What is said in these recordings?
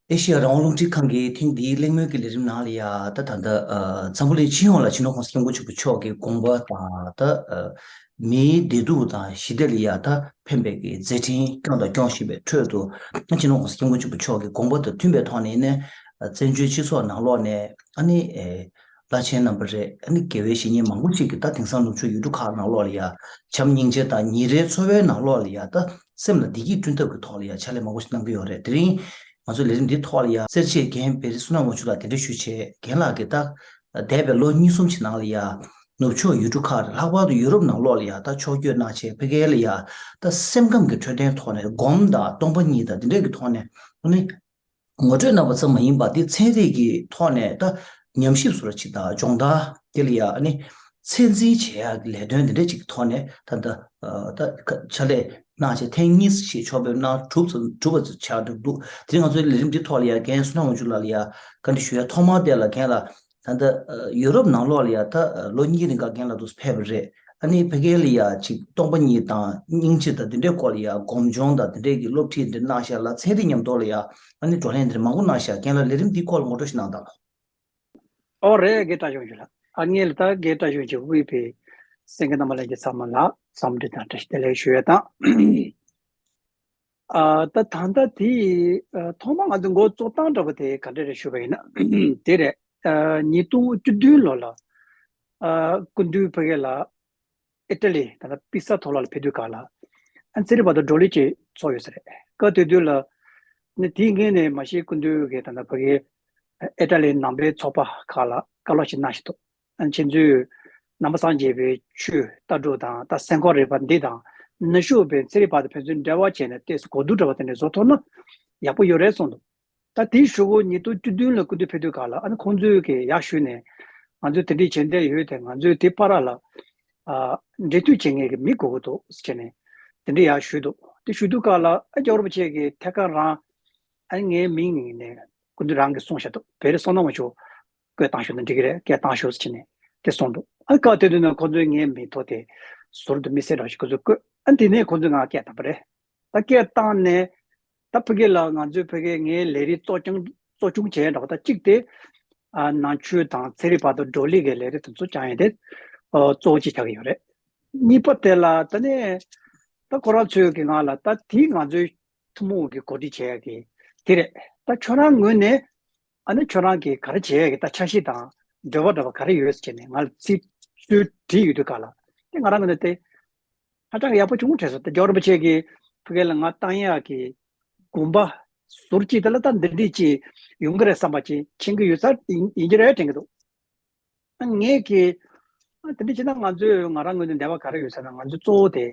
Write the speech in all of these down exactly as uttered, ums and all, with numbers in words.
ཨེ་ཤེ་ཡ་རང་དབང་རླུང་འཕྲིན་ཁང་གིས་ཐེངས་འདིའི་གླེང་མོལ་གྱི་ལས་རིམ་ནང་ལ་ཡ་ད་ད་ལྟ་ཨ་འཛམ་བུ་གླིང་སྤྱི་ཡོངས་ལ་སྤྱི་ནོར་༸གོང་ས་༸སྐྱབས་མགོན་ཆེན་པོ་མཆོག་གི་དགོངས་པ་དང་ད་ཨ་མིའི་བདེ་སྡུག་དང་ཞི་བདེ་ལ་ཡ་ད་ཕན་པའི་གི་མཛད་འཕྲིན་བསྐྱངས་དང་སྐྱོང་བཞིན་པའི་ཁྲོད་དུ་ཨ་སྤྱི་ནོར་༸གོང་ས་༸སྐྱབས་མགོན་ཆེན་པོ་མཆོག་གི་དགོངས་པ་དང་མཐུན་པའི་ཐོག་ནས་ནས་ཨ་བཙན་བྱོལ་སྤྱི་ཚོགས་ནང་ལོགས་ནས་ཨ་ནི་ཨེ་བླ་ཆེན་རྣམ་པ་རེད། ཨ་ནི་དགེ་བའི་བཤེས་གཉེན་མང་པོ་ཞིག་གིས་ད་དེང་སང་ནུབ་ཕྱོགས་ཡུལ་གྲུ་ཁག་ནང་ལོགས་ལ་ཡ་བྱམས་སྙིང་རྗེ་དང་ཉིན་རེའི་འཚོ་བའི་ནང་ལོགས་ལ་ཡ་ད་སེམས་ལ་བདེ་སྐྱིད་བསྐྲུན་ཐབས་ཀྱི་ཐོག་ལ་ཡ་ཕྱག་ལས་མང་པོ་ཞིག་གནང་གི་ཡོད་རེད། དེ་རིང་ང་ཚོ་ལས་རིམ་འདིའི་ཐོག་ལ་ཡ་སེར་བྱེས་རྒན་བེ་རི་བསོད་ནམས་དབང་ཕྱུག་ལགས་གདན་འདྲེན་ཞུས་བྱས། རྒན་ལགས་ཀྱིས་ད་འདས་པའི་ལོ་གཉིས་གསུམ་ཞིག་ནང་ལ་ཡ་ནུབ་ཕྱོགས་ཡུལ་གྲུ་ཁག་རེད། ལྷག་པར་དུ་ཡུ་རོབ་ནང་ལོགས་ལ་ཡ་ད་ཕྱོགས་བསྐྱོད་གནང་བྱས་ཕ་གིར་ལ་ཡ་ད་སེམས་ཁམས་ཀྱི་འཕྲོད་བསྟེན་ཐོག་ནས་སྒོམ་དང་སྟོང་པ་ཉིད་དང་འདི་འདྲས་ཀྱི་ཐོག་ནས་ཨ་ནི་ངོ་སྤྲོད་གནང་བ་ཙམ་མ་ཡིན་པར་འདི་ཚན་རིག་གི་ཐོག་ནས་ད་ཉམས་ཞིབ་བཟོ་འདྲ་ཅིག་དང་སྦྱོང་བརྡར་དེ་ལ་ཡ་ཨ་ནི་ཚད་འཛིན་བྱེད་ཡག་གི་ལས་དོན་འདི་འདྲ་ཅིག་གི་ཐོག་ནས་ད་ད་ཨ་ད་ཕྱག་ལས་གནང་བྱས་ཐེངས་གཉིས་ཤིག་ཕྱོགས་ཕེབས་གནང་གྲུབ་ཙམ་གྲུབ་པ་ཙམ་ཆགས་འགྲོ་འདུག་དེ་རིང་ང་ཚོའི་ལས་རིམ་འདི་ཐོག་ལ་ཡ་རྒན་བསོད་ནམས་དབང་ཕྱུག་ལགས་ལ་ཡ་བཀའ་འདྲི་ཞུ་ཡ་ཐོག་མར་དེ་ལ་རྒན་ལགས། ད་ལྟ་ཡུ་རོབ་ནང་ལོགས་ལ་ཡ་ད་ལོ་གཉིས་རིང་ག་རྒན་ལགས་འདུག་ཕེབས་པ་རེད། ཨ་ནི་ཕ་གི་ལ་ཡ་ཅིག་སྟོང་པ་ཉིད་དང་སྙིང་རྗེ་དང་དེ་འདྲའི་སྐོར་ལ་ཡ་སྒོམ་སྦྱོང་དང་དེ་འདྲའི་གི་སློབ་ཁྲིད་འདི་གནང་ཤག་ལ་ཚན་རིག་མཉམ་དུ་ལ་ཡ་ཨ་ནི་བགྲོ་གླེང་འདི་མང་པོ་གནང་ཤག་རྒན་ལགས་ལས་རིམ་འདིའི་སྐོར་ལ་ངོ་སྤྲོད་ཞིག་གནང་དང་། ཨོ་རེད། རྒན་བཀྲ་ཤིས་དབང་ཕྱུག་ལགས། ཨ་ངས་ལ་ད་རྒན་བཀྲ་ཤིས་དབང་ཕྱུག་དབུས་པའི་གསན་མཁན་རྣམ་པ་ལྷན་རྒྱས་ཚང་མ་ལ་འཚམས་འདྲི་དང་བཀྲ་ཤིས་བདེ་ལེགས་ཞུ་ཡ་དང་། ཨ་ད་ད་ལྟ་དེ་ཨ་ཐོག་མ་ང་ཚོ་འགོ་བཙུགས་སྟངས་འདྲ་པོ་དེ་ག་འདྲ་རེད་ཞུས་པ་ཡིན་ན་དེ་རེད། ཨ་ཉིས་སྟོང་བཅུ་བདུན་ལོ་ལ་ཨ་སྐུ་མདུན་ཕ་གི་ལ་ཨི་ཊ་ལི་ད་ལྟ་པི་ས་མཐོ་སློབ་ལ་ཕེབས་དུས་སྐབས་ལ་ཨ་ཚན་རིག་པ་དང་བགྲོ་གླེང་ཅིག་ཚོགས་ཡོད་ས་རེད། སྐབས་དེ་དུས་ལ་ནི་དེའི་སྔོན་ནས་མ་གཞི་སྐུ་མདུན་གྱིས་ད་ལྟ་ཕ་གི་ཨི་ཊ་ལིའི་ནང་པའི་ཚོགས་པ་ཁག་ལ་བཀའ་སློབ་ཞིག་གནང་བཞིན་འདུག་ཨ་ཁྱེད་ཚོས་ནང་པ་སངས་རྒྱས་པའི་ཆོས་ལྟ་གྲུབ་དང་ད་སེམས་ཁམས་རིག་པ་འདི་དང་ནུབ་ཕྱོགས་པའི་ཚན་རིག་པ་དང་ཕན་ཚུན་འབྲེལ་བ་བྱས་ནས་ཏོག་ཙམ་གོ་བསྡུར་འདྲ་བ་དེ་འདྲ་བཟོ་ཐུབ་ན་ཡག་པོ་ཡོད་རེད་གསུངས་འདུག་ད་དེའི་གཞུག་གུ་ཉིས་སྟོང་བཅུ་བདུན་ལ་སྐུ་མདུན་ཕེབས་དུས་སྐབས་ལ་ཨ་ནི་ཁོང་ཚོས་ཀྱིས་ཡར་ཞུས་ནས་ང་ཚོས་དེ་འདྲའི་བྱེད་འདོད་ཡོད་དེ་ང་ཚོས་དེ་བར་ལ་ཨ་འབྲེལ་མཐུད་བྱེད་མཁན་གྱི་མི་དགོས་ཀྱི་འདུག་ཟེར་བྱས་ནས་དེ་འདྲའི་ཡར་ཞུས་འདུག་དེ་ཞུ་དུས་སྐབས་ལ་ཨ་རྒྱལ་བ་རིན་པོ་ཆེ་གིས་ཐད་ཀར་རང་ཨ་ནི་ངའི་མིང་ནས་སྐུ་མདུན་རང་གིས་གསུངས་བཞག་འདུག་བེ་རི་བསོད་ནམས་དབང་ཕྱུག་བསྐོས་བཏང་ཤོག་ན་འགྲིག་གི་རེད། བསྐོས་བཏང་ཤོག་ཟེར་བྱས་ནས་དེ་གསུངས་འདུག་ཨ་སྐབས་དེ་དུས་ན་ཁོང་ཚོས་ངའི་མིང་ཐོ་དེ་ཟུར་དུ་དམིགས་བསལ་འདྲ་ཞིག་ཁོང་ཚོས་བཀོད། ཨ་དེ་ནས་ཁོང་ཚོས་ང་བསྐོས་བཏང་པ་རེད། ད་སྐད་བཏང་ནས་ད་ཕ་གི་ལ་ང་ཚོའི་ཕ་གི་ངའི་ལས་རིགས་གཙོ་སྐྱོང་གཙོ་སྐྱོང་བྱས་འདྲ་བ་ད་གཅིག་དེ་ཨ་ནང་ཆོས་དང་ཚན་རིག་པ་དང་བགྲོ་གླེང་གི་ལས་རིགས་དེ་ཚོ་སྦྱང་ཡས་དེ་ཨ་གཙོ་བོ་གཅིག་ཆགས་ཀྱི་ཡོད་རེད། གཉིས་པ་དེ་ལ་ད་ནས་ད་ཁོ་རང་ཚོས་ཀྱི་ང་ལ་ད་དེ་ང་ཚོའི་ཐུན་མོང་གི་གོ་སྒྲིག་བྱས་ཡ་གི་དེ་རེད། ད་ཁྱོད་རང་ངོས་ནས་ཨ་ནི་ཁྱོད་རང་གིས་ག་རེ་བྱས་ཡ་གི་ད་འཆར་གཞི་དང་འདོད་པ་འདྲ་བ་ག་རེ་ཡོད་ཟེར་ནས་ང་ལ་ཚིག་ཚུལ་དྲིས་ཡོད་དུས་སྐབས་ལ་དེ་ང་རང་ངོས་ནས་དེ། ཧ་ཅང་ཡག་པོ་བྱུང་དྲན་སོང་། ད་རྒྱལ་བ་རིན་པོ་ཆེ་གིས་ཕ་གི་ལ་ང་བཏང་ཡག་གི་དགོངས་པ་ཟུར་གཅིག་དེ་ལ་ད་འདི་འདྲས་ཅིག་ཡོང་གི་རེད་བསམ་པ་ཅིག་མཁྱེན་གྱི་ཡོད་ས་ཡིན་ཡིན་གྱི་རེད་དྲན་གྱི་འདུག་ཨ་ངས་ཀྱི་ཨ་དེ་འདྲ་བྱས་ན་ང་ཚོས་ང་རང་ངོས་ནས་འདོད་པ་ག་རེ་ཡོད་ཟེར་ན་ང་ཚོ་གཙོ་བོ་དེ་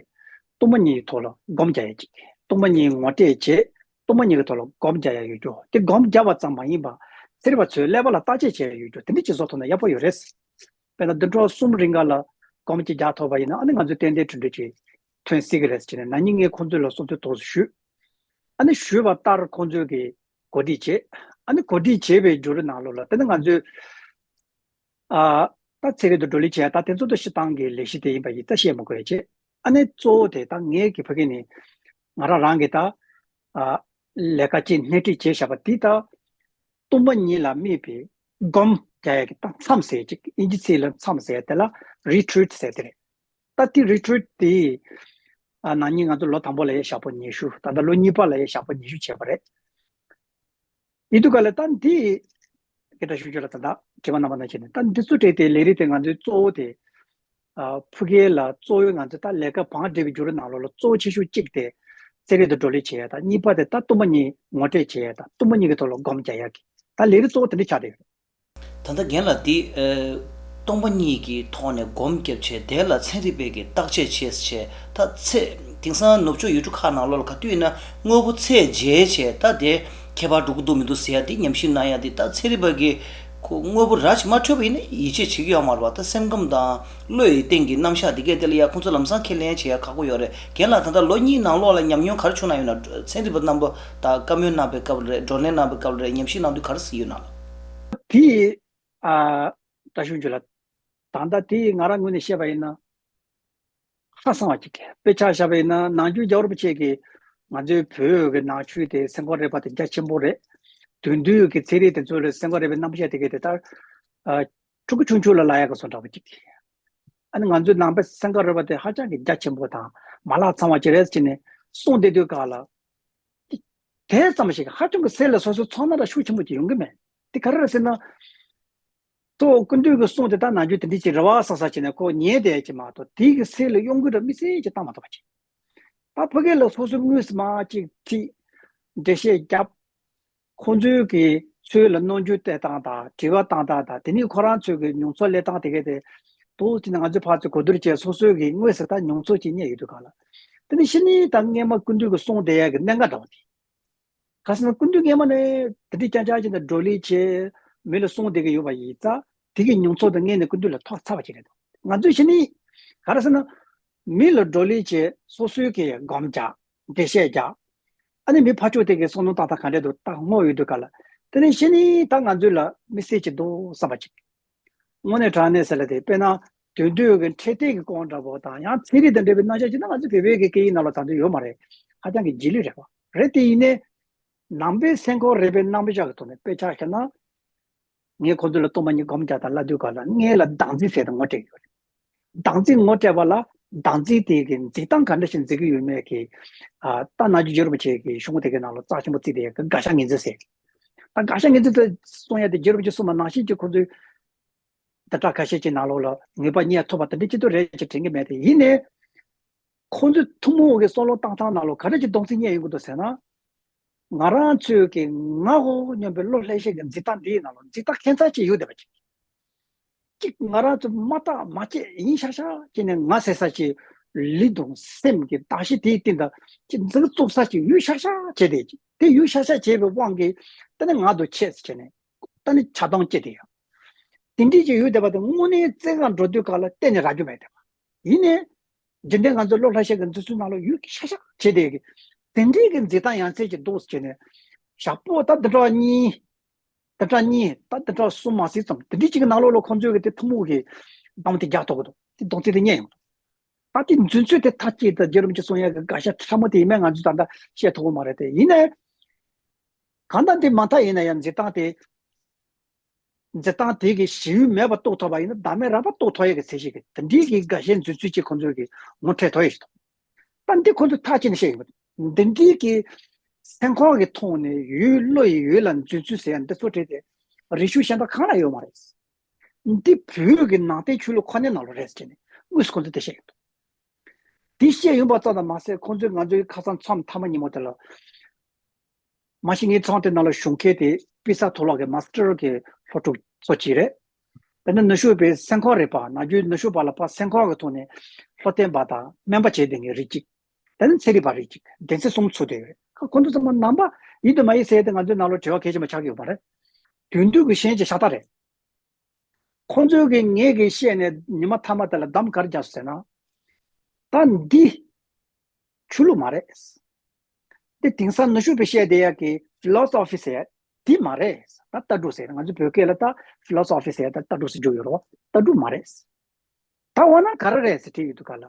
སྟོང་པ་ཉིད་ཀྱི་ཐོག་ལ་སྒོམ་རྒྱག་ཡག་ཅིག་སྟོང་པ་ཉིད་ངོ་སྤྲོད་བྱེད། སྟོང་པ་ཉིད་ཀྱི་ཐོག་ལ་སྒོམ་རྒྱག་ཡག་ཡོད་རྒྱུ་དེ་སྒོམ་རྒྱག་པ་ཙམ་མ་ཡིན་པ་ཚན་རིག་པ་ཚོས་ཀླད་པ་ལ་བརྟག་དཔྱད་བྱེད་ཡག་ཡོད་རྒྱུ་དེ་འདྲ་ཅིག་བཟོ་ཐུབ་ན་ཡག་པོ་ཡོད་རེད། དཔེར་ན་བདུན་ཕྲག་གསུམ་རིང་ག་ལ་སྒོམ་གཅིག་རྒྱག་ཐུབ་པ་ཡིན་ན་ཨ་ནི་ང་ཚོས་ཏན་ཏན་གྲུབ་འབྲས་ཅིག་ཐོན་སྲིད་ཀྱི་རེད་ཟེར་ནས་ན་ནིང་ངས་ཁོང་ཚོ་ལ་གསུང་ཆོས་ཏོག་ཙམ་ཞུས། ཨ་ནི་ཞུས་པ་ལྟར་ཁོང་ཚོས་ཀྱི་གོ་སྒྲིག་བྱས། ཨ་ནི་གོ་སྒྲིག་བྱས་པའི་བརྒྱུད་རིམ་ནང་ལོགས་ལ་དེ་ནི་ང་ཚོས་ཨ་ད་ཚན་རིག་དང་བགྲོ་གླེང་བྱས་ད་དེ་ཚོ་ད་སྤྱིར་བཏང་གི་ལས་གཞི་དེ་ཡིན་པ་ཡིན་ད་བཤད་མི་དགོས་བྱས། ཨ་ནི་གཙོ་བོ་དེ་ད་ངས་ཀྱི་ཕ་གི་ནས་ང་རང་རང་གི་ད་ཨ་ལས་ཀ་ཅིག་སྣེ་ཁྲིད་བྱས་བཞག་པ་དེ་ད་སྟོང་པ་ཉིད་ལ་དམིགས་པའི་སྒོམ་རྒྱག་ཡག་གི་ད་མཚམས་ཟེར་ཅིག་ཨིན་ཇི་ཚིག་ལ་མཚམས་ཟེར་དེ་ལ་རི་ཊི་རིཊ་ཟེར་དེ་རེད། ད་དེ་རི་ཊི་རིཊ་དེ་ཨ་ན་ནིང་ང་ཚོ་ལོ་དང་པོ་ལ་ཡ་ཞག་པོ་ཉི་ཤུ་ད་ལྟ་ལོ་གཉིས་པ་ལ་ཡ་ཞག་པོ་ཉི་ཤུ་བྱས་པ་རེད། ཡིན་དུས་ག་ལ་ད་འདི་སྐད་གྲགས་ཞུ་རྒྱུ་ལ་ད་ལྟ་དྲི་བ་རྣམ་པ་ནང་བྱས་ནས་ད་འདི་ཚོ་སྤྲད་དེ་ལས་རིགས་དེ་ང་ཚོའི་གཙོ་བོ་དེ་ཨ་ཕ་གི་ལ་གཙོ་བོའི་ང་ཚོ་ད་ལས་ཀ་བང་སྒྲིག་པའི་བརྒྱུད་རིམ་ནང་ལོགས་ལ་གཙོ་བོ་ཆེ་ཤོས་གཅིག་དེ་ཚན་རིག་དང་བགྲོ་གླེང་བྱེད་ཡ་དང་གཉིས་པ་དེ་ད་སྟོང་པ་ཉིད་ངོ་སྤྲོད་བྱེད་ཡ་དང་སྟོང་པ་ཉིད་ཀྱི་ཐོག་ལ་སྒོམ་རྒྱག་ཡ་གི་ད་ལས་རིགས་གཙོ་བོ་དེ་འདྲ་ཆགས་བསྡད་ཡོད། ད་ལྟ་རྒན་ལགས་འདི་ཨ་སྟོང་པ་ཉིད་ཀྱི་ཐོག་ནས་སྒོམ་བརྒྱབ་བྱས་དེ་ལ་ཚན་རིག་པས་ཀྱི་བརྟག་དཔྱད་བྱས་བྱས་ད་ཚེ་དེང་སང་ནུབ་ཕྱོགས་ཡུལ་གྲུ་ཁག་ནང་ལོགས་ལ་ག་དུས་ཡིན་ན་དངོས་པོ་ཚད་འཇལ་བྱས་ད་དེ་ཁྱད་པར་འགྲོ་གི་འདུག་མི་འདུག་ཟེར་ཡ་འདི་ཉམས་ཞིབ་གནང་ཡ་འདི་ད་ཚན་རིག་པ་གིས་ཁོ་དངོས་པོ་ར་ཅིག་མ་འཕྲོད་པ་ཡིན་ན་ཡིད་ཆེས་བྱེད་ཀྱི་ཡོད་མ་རེད་པ། ད་སེམས་ཁམས་དང་བློ་ཡི་སྟེང་གི་རྣམ་གཞག་འདི་གས་དེ་ལ་ཡ་ཁོང་ཚོ་ལམ་སང་ཁས་ལེན་བྱེད་ཡ་ཁག་པོ་ཡོད་རེད། རྒན་ལགས་ད་ལྟ་ལོ་གཉིས་ནང་ལོགས་ལ་ཉམས་མྱོང་ག་རེ་བྱུང་ན་ཡོད་ན་ཚན་རིག་པ་རྣམ་པ་དང་བཀའ་མོལ་གནང་པའི་སྐབས་རེད་བགྲོ་གླེང་གནང་པའི་སྐབས་རེད་ཉམས་ཞིབ་གནང་དུས་ག་རེ་གཟིགས་ཡོད་ན་ལགས། དེ་ཨ་བཀྲ་ཤིས་དབང་ཕྱུག་ལགས། ད་ལྟ་དེ་ང་རང་ངོས་ནས་བཤད་པ་ཡིན་ན་ཧ་སང་བ་ཅིག་རེད། དཔེ་ཆ་བཞག་པ་ཡིན་ན་ནམ་རྒྱུན་རྒྱལ་བ་རིན་པོ་ཆེ་གིས་ང་ཚོའི་བོད་ཀྱི་ནང་ཆོས་དེ་སེམས་ཁམས་རིག་པ་དེ་རྒྱ་ཆེན་པོ་རེད། དོན་བསྡུའི་གི་ཚན་རིག་དེ་ཚོ་ལ་སེམས་ཁམས་རིག་པའི་རྣམ་གཞག་དེ་གའི་དེ་ལྟར་ཕྲུ་གུ་ཆུང་ཆུང་ལ་ལབ་ཡག་གི་བཟོ་འདྲ་པོ་ཅིག་ཨ་ནི་ང་ཚོའི་ནང་པའི་སེམས་ཁམས་རིག་པ་དེ་ཧ་ཅང་གི་རྒྱ་ཆེན་པོ་དང་མ་ལག་ཚང་བ་ཅིག་རེད་ཟེར་ནས་གསུངས་བསྡད་དུས་ག་ལ། དེ་ཙམ་ཞིག་ཧ་ཅང་གི་སེམས་ལ་སོ་སོའི་ཚོར་སྣང་ར་ཤུགས་ཆེན་པོ་ཅིག་ཡོང་གི་མེད། དེ་ག་རེ་རེད་ཟེར་ན། གཙོ་བོ་ཀུན་འདུས་ཀྱི་གསུང་དེ་དག་ནང་རྒྱུ་དེ་འདྲ་ཅིག་རེད་བ་བསམ་བསམ་བྱས་ནས་ཁོ་ཉན་བསྡད་ཀྱི་མ་གཏོགས་དེའི་གི་སེམས་ལ་གཡོ་འགུལ་ར་དམིགས་བསལ་ཅིག་བཏང་མ་ཐུབ་པ་ཅིག་ད་ཕ་གི་ལ་སོ་སོའི་དངོས་སུ་མ་ཅིག་ཁྲིད། འགྲེལ་བཤད་བརྒྱབ། ཁོང་ཚོའི་གི་ཚུལ་ལ་གནོན་རྒྱུ་སྤྲད་སྟངས་དང་དྲི་བ་བཏང་སྟངས་དང་དེ་ནས་ཁོ་རང་ཚོའི་གི་མྱོང་ཚོར་སླེབས་སྟངས་དེ་གས་དེ་དུ་དེ་ནས་ང་ཚོས་ཕར་ཚུར་གོ་བསྡུར་བྱས་སོ་སོའི་གི་དངོས་སུ་ད་མྱོང་ཚོར་ཅིག་རྙེད་ཡོད་དུས་ག་ལ། དེ་ནས་ཕྱི་ནས་ད་སྔས་མ་ཀུན་འདུས་ཀྱི་གསུང་བསྡད་ཡ་གི་གནད་འགག་འདྲ་བ་དེ། ག་ཟེར་ན་ཀུན་འདུས་སྔས་མ་ནས་དེ་འདྲའི་རྐྱང་རྐྱང་ཅིག་དང་བགྲོ་གླེང་བྱས་མི་ལ་གསུང་བསྡད་ཀྱི་ཡོད་པ་ཡིན་ཙང་དེ་གི་མྱོང་ཚོར་དེ་སྔས་ནས་ཀུན་འདུས་ལ་ཐོབ་ཚར་བ་ཅིག་རེད་འདུག་ང་ཚོས་ཕྱི་ནས་ག་རེ་ཟེར་ན་མི་ལ་བགྲོ་གླེང་བྱས་སོ་སོའི་གི་སྒོམ་རྒྱག་འགྲེལ་བཤད་རྒྱག་ཨ་ནི་མི་ཕར་ཕྱོགས་དེ་གི་བསམ་བློ་བཏང་སྟངས་ག་འདྲ་འདུག་ད་བསྔོག་ཡོད་དུས་ག་ལ། དེ་ནས་ཕྱི་ནས་ད་ང་ཚོ་ལ་དམིགས་བསལ་ཅིག་འདུག་བསམ་པ་ཅིག་དངོས་གནས་དྲང་གནས་ཟེར་ལ་དེ་དཔེར་ན་དོན་བསྡུས་ཀྱི་འཕྲོས་དེབ་ཀྱི་སྐོར་འདྲ་པོ་དང་ཡང་ཚན་རིག་དང་འབྲེལ་བའི་རྣམ་གཞག་ཅིག་ན་ང་ཚོ་བོད་པའི་གི་སྐད་ཡིག་ནང་ལ་ད་དུང་ཡོད་མ་རེད། ཧ་ཅང་གི་རྗེས་ལུས་རེད་པ། རེད་དེ་ཡིན་ནའི་ནང་པའི་སེམས་ཁམས་རིག་པའི་རྣམ་གཞག་གི་ཐོག་ནས་དཔེ་ཆ་བཞག་ན། ངས་ཁོ་ཚོ་ལ་སྟོང་པ་ཉིད་སྒོམ་རྒྱག་དང་ལབ་དུས་ག་ལ་སྔོན་ལ་བདག་འཛིན་ཟེར་ཏེ་ངོ་སྤྲད་ཡོད་རེད། བདག་འཛིན་ངོ་སྤྲད་པ་ལ་བདག་འཛིན་དེ་གི་འཛིན་སྟངས་ག་འདྲ་ཞིག་འཛིན་གྱི་ཡོད་མེད་ཀྱི། ཨ་ད་ནང་རྒྱུད་རྒྱལ་བ་རིན་པོ་ཆེ་གི་གཞུང་དེ་གའི་ནང་ལ་རྩ་ཆེན་པོ་བརྩིས་ཏེ་དགག་བྱ་ངོས་འཛིན་ཟེར། ད་དགག་བྱ་ངོས་འཛིན་དེ་གསུང་ཡ་དེ་རྒྱལ་བ་རིན་པོ་ཆེ་གསུངས་པ་ནང་བཞིན་གྱི་ཁོ་ཚོའི་བརྡ་དག་ཁ་ཤས་ཀྱི་ནང་ལོགས་ལ་ངེས་པ་རྙེད་ཐུབ་པ་དེ་འདྲ་ཅིག་ཏུ་རེད་ཅེས་དྲན་གྱི་མེད་དེ་ཡིན་ནའི། ཁོང་ཚོའི་ཐུན་མོང་གི་བསམ་བློ་བཏང་སྟངས་ནང་ལོགས་ག་འདྲ་ཅིག་གདོང་ཚིག་རྙེད་ཡོང་གི་འདུག་ཟེར་ན། ང་རང་ཚོའི་གི་ང་ཧོ་སྙམ་པའི་བློ་ལྷད་ཤེས་ཀྱི་འཛིན་སྟངས་འདིའི་ནང་ལོགས་འཛིན་སྟངས་ཁྱད་མཚར་ཅིག་ཡོད་བསྡད་པ་ཅིག་གཅིག་ང་རང་ཚོ་མ་བརྟག་མ་དཔྱད་ཡིན་ཤག་ཤག་ཅིག་ནས་ང་ཟེར་ས་ཅིག་ལུས་དང་སེམས་ཀྱི་གདགས་གཞི་དེའི་སྟེང་དུ་ཅིག་འཛིན་བཙུགས་ས་ཅིག་ཡོད་ཤག་ཤག་བྱས་ཏེ་ཅིག་དེ་ཡོད་ཤག་ཤག་བྱས་པའི་དབང་གིས་ད་ནི་ང་དང་ཁྱད་བྱས་ནས་ད་ནི་ཆགས་སྡང་སྐྱེས་ཏེ་ཡང་དེ་འདྲའི་ཅིག་ཡོད་བསྡད་པ་དེ་དངོས་གནས་བཙན་ཁང་འགྲོ་དུས་ག་ལ་གཏན་ནས་རག་རྒྱུ་མེད་བསྡད་པ་ཡིན་ནའི། རྒྱུན་ལྡན་ང་ཚོ་བློ་ལྷད་ཤེས་ཀྱི་འཛིན་ཚུལ་ནང་ལ་ཡོད་ཤག་ཤག་བྱས་ཏེ་གི་དེ་འདྲའི་གི་འཛིན་སྟངས་ཡང་སེ་ཅིག་འདུག་ཟེར་ནས་ཞག་པོ་ད་འདི་འདྲ་གཉིས། ད་ལྟ་གཉིས་ད་ལྟ་གསུམ་མ་ཟིན་ཙམ་དེ་འདྲའི་ཅིག་གི་ནང་ལོགས་ལ་ཁོང་ཚོས་གི་དེ་ཐུན་མོང་གི་གདམ་དེ་རྒྱག་ཐུབ་ཀྱི་འདུག་དེ་གདོང་ཚིག་དེ་རྙེད་ཡོང་། ད་དེ་འཛིན་ཚུལ་དེ་མཐའ་གཅིག་ཏུ་རྒྱལ་བ་རིན་པོ་ཆེ་གསུང་ཡག་གི་དགག་བྱ་ཕྲ་མོ་དེ་ཡིན་མིན་ང་ཚོས་ད་ལྟ་བཤད་ཐུབ་ཀྱི་མ་རེད་དེ་ཡིན་ནའི། གང་ལྟར་འདི་མ་མཐའ་ཡིན་ན་ཡང་འཛིན་སྟངས་དེ་འཛིན་སྟངས་དེ་གི་ཞི་ཡུལ་མེད་པ་རྟོགས་ཐུབ་པ་ཡིན་ན་བདག་མེད་རགས་པ་རྟོགས་ཐུབ་ཡག་གི་ཚད་གཞི་གི་དེ་འདྲའི་གི་དགག་བྱའི་འཛིན་ཚུལ་ཅིག་ཁོང་ཚོས་གི་ངོ་འཕྲོད་ཐུབ་ཡག་ཞིག་འདུག་ད་འདི་ཁོ་ཚོས་མཐའ་གཅིག་ནས་བཤད་ཡོད་པ་འདི་འདྲའི་གི་སེམས་ཁམས་ཀྱི་ཐོག་ནས་ཡུལ་བློ་ཡི་ཡུལ་ལ་འཛིན་ཚུལ་ཟེར་ཡ་འདི་ཚོ་བྲིས་ཏེ་རིག་གཞུང་གཞན་དག་གང་ལ་ཡོད་མ་རེད། འདི་བོད་ཀྱི་ནང་བསྟན་ཆོས་ལུགས་ཁོ་ནའི་ནང་ལ་རེད་ཟེར་ནས་དངོས་སུ་ཁོ་ཚོས་དེ་བཤད་ཡོད་འདུག་དེ་བཤད་ཡོད་པ་ཙམ་དུ་མ་ཟད་ཁོ་ཚོས་ང་ཚོའི་ཁ་སང་མཚམས་མཐའ་མ་ཉིན་མོ་དེ་ལ་མ་གཞི་ངའི་ཚང་དེ་ནང་ལ་གཞུང་མཁན་དེ་པི་ས་མཐོ་སློབ་ཀྱི་མ་སི་ཊར་གྱི་སློབ་ཕྲུག་ཚོ་གཅིག་རེད། དེ་ནས་ནུབ་ཕྱོགས་པའི་སེམས་ཁམས་རིག་པ་ནམ་རྒྱུན་ནུབ་ཕྱོགས་པ་ལ་ཕར་སེམས་ཁམས་ཀྱི་ཐོག་ནས་སློབ་སྟོན་པ་དང་སྨན་པ་བྱས་བསྡད་མཁན་རིགས་གཅིག་དེ་ནས་ཚན་རིག་པ་རིགས་གཅིག་སྡེ་ཚན་གསུམ་ཚུད་བསྡད་ཡོད་རེད། ཁོ་ཁོ་ཚོ་ཚང་མ་ནང་པ་ཡིན་དང་མ་ཡིན་ཟེར་ཏེ་ང་ཚོའི་ནང་ལ་དྲི་བ་གལ་ཆེན་པོ་ཆགས་ཀྱི་ཡོད་པ་རེད། དོན་བསྡུ་གི་གཞན་གྱི་ཤ་སྟག་རེད། ཁོང་ཚོས་ཀྱི་ངས་ཀྱི་བཤད་ནས་ཉི་མ་མཐའ་མ་དེ་ལ་གདམ་ག་རེ་རྒྱག་སོང་ཟེར་ན། ད་འདི་ཆོས་ལུགས་མ་རེད། འདི་དེང་སང་ནུབ་ཕྱོགས་པས་བཤད་བསྡད་ཡག་གི་ཕི་ལོ་སོ་ཕི་ཟེར་འདི་མ་རེད། ད་ལྟ་གྲུབ་ཟེར་ང་ཚོ་བོད་སྐད་ལ་ད་ཕི་ལོ་སོ་ཕི་ཟེར་ད་ལྟ་གྲུབ་ཟེར་རྒྱུ་ཡོད་རེད་བ། ལྟ་གྲུབ་མ་རེད། ད་འོ་ན་ག་རེ་རེད་ཟེར་དྲིས་ཡོད་དུས་ག་ལ།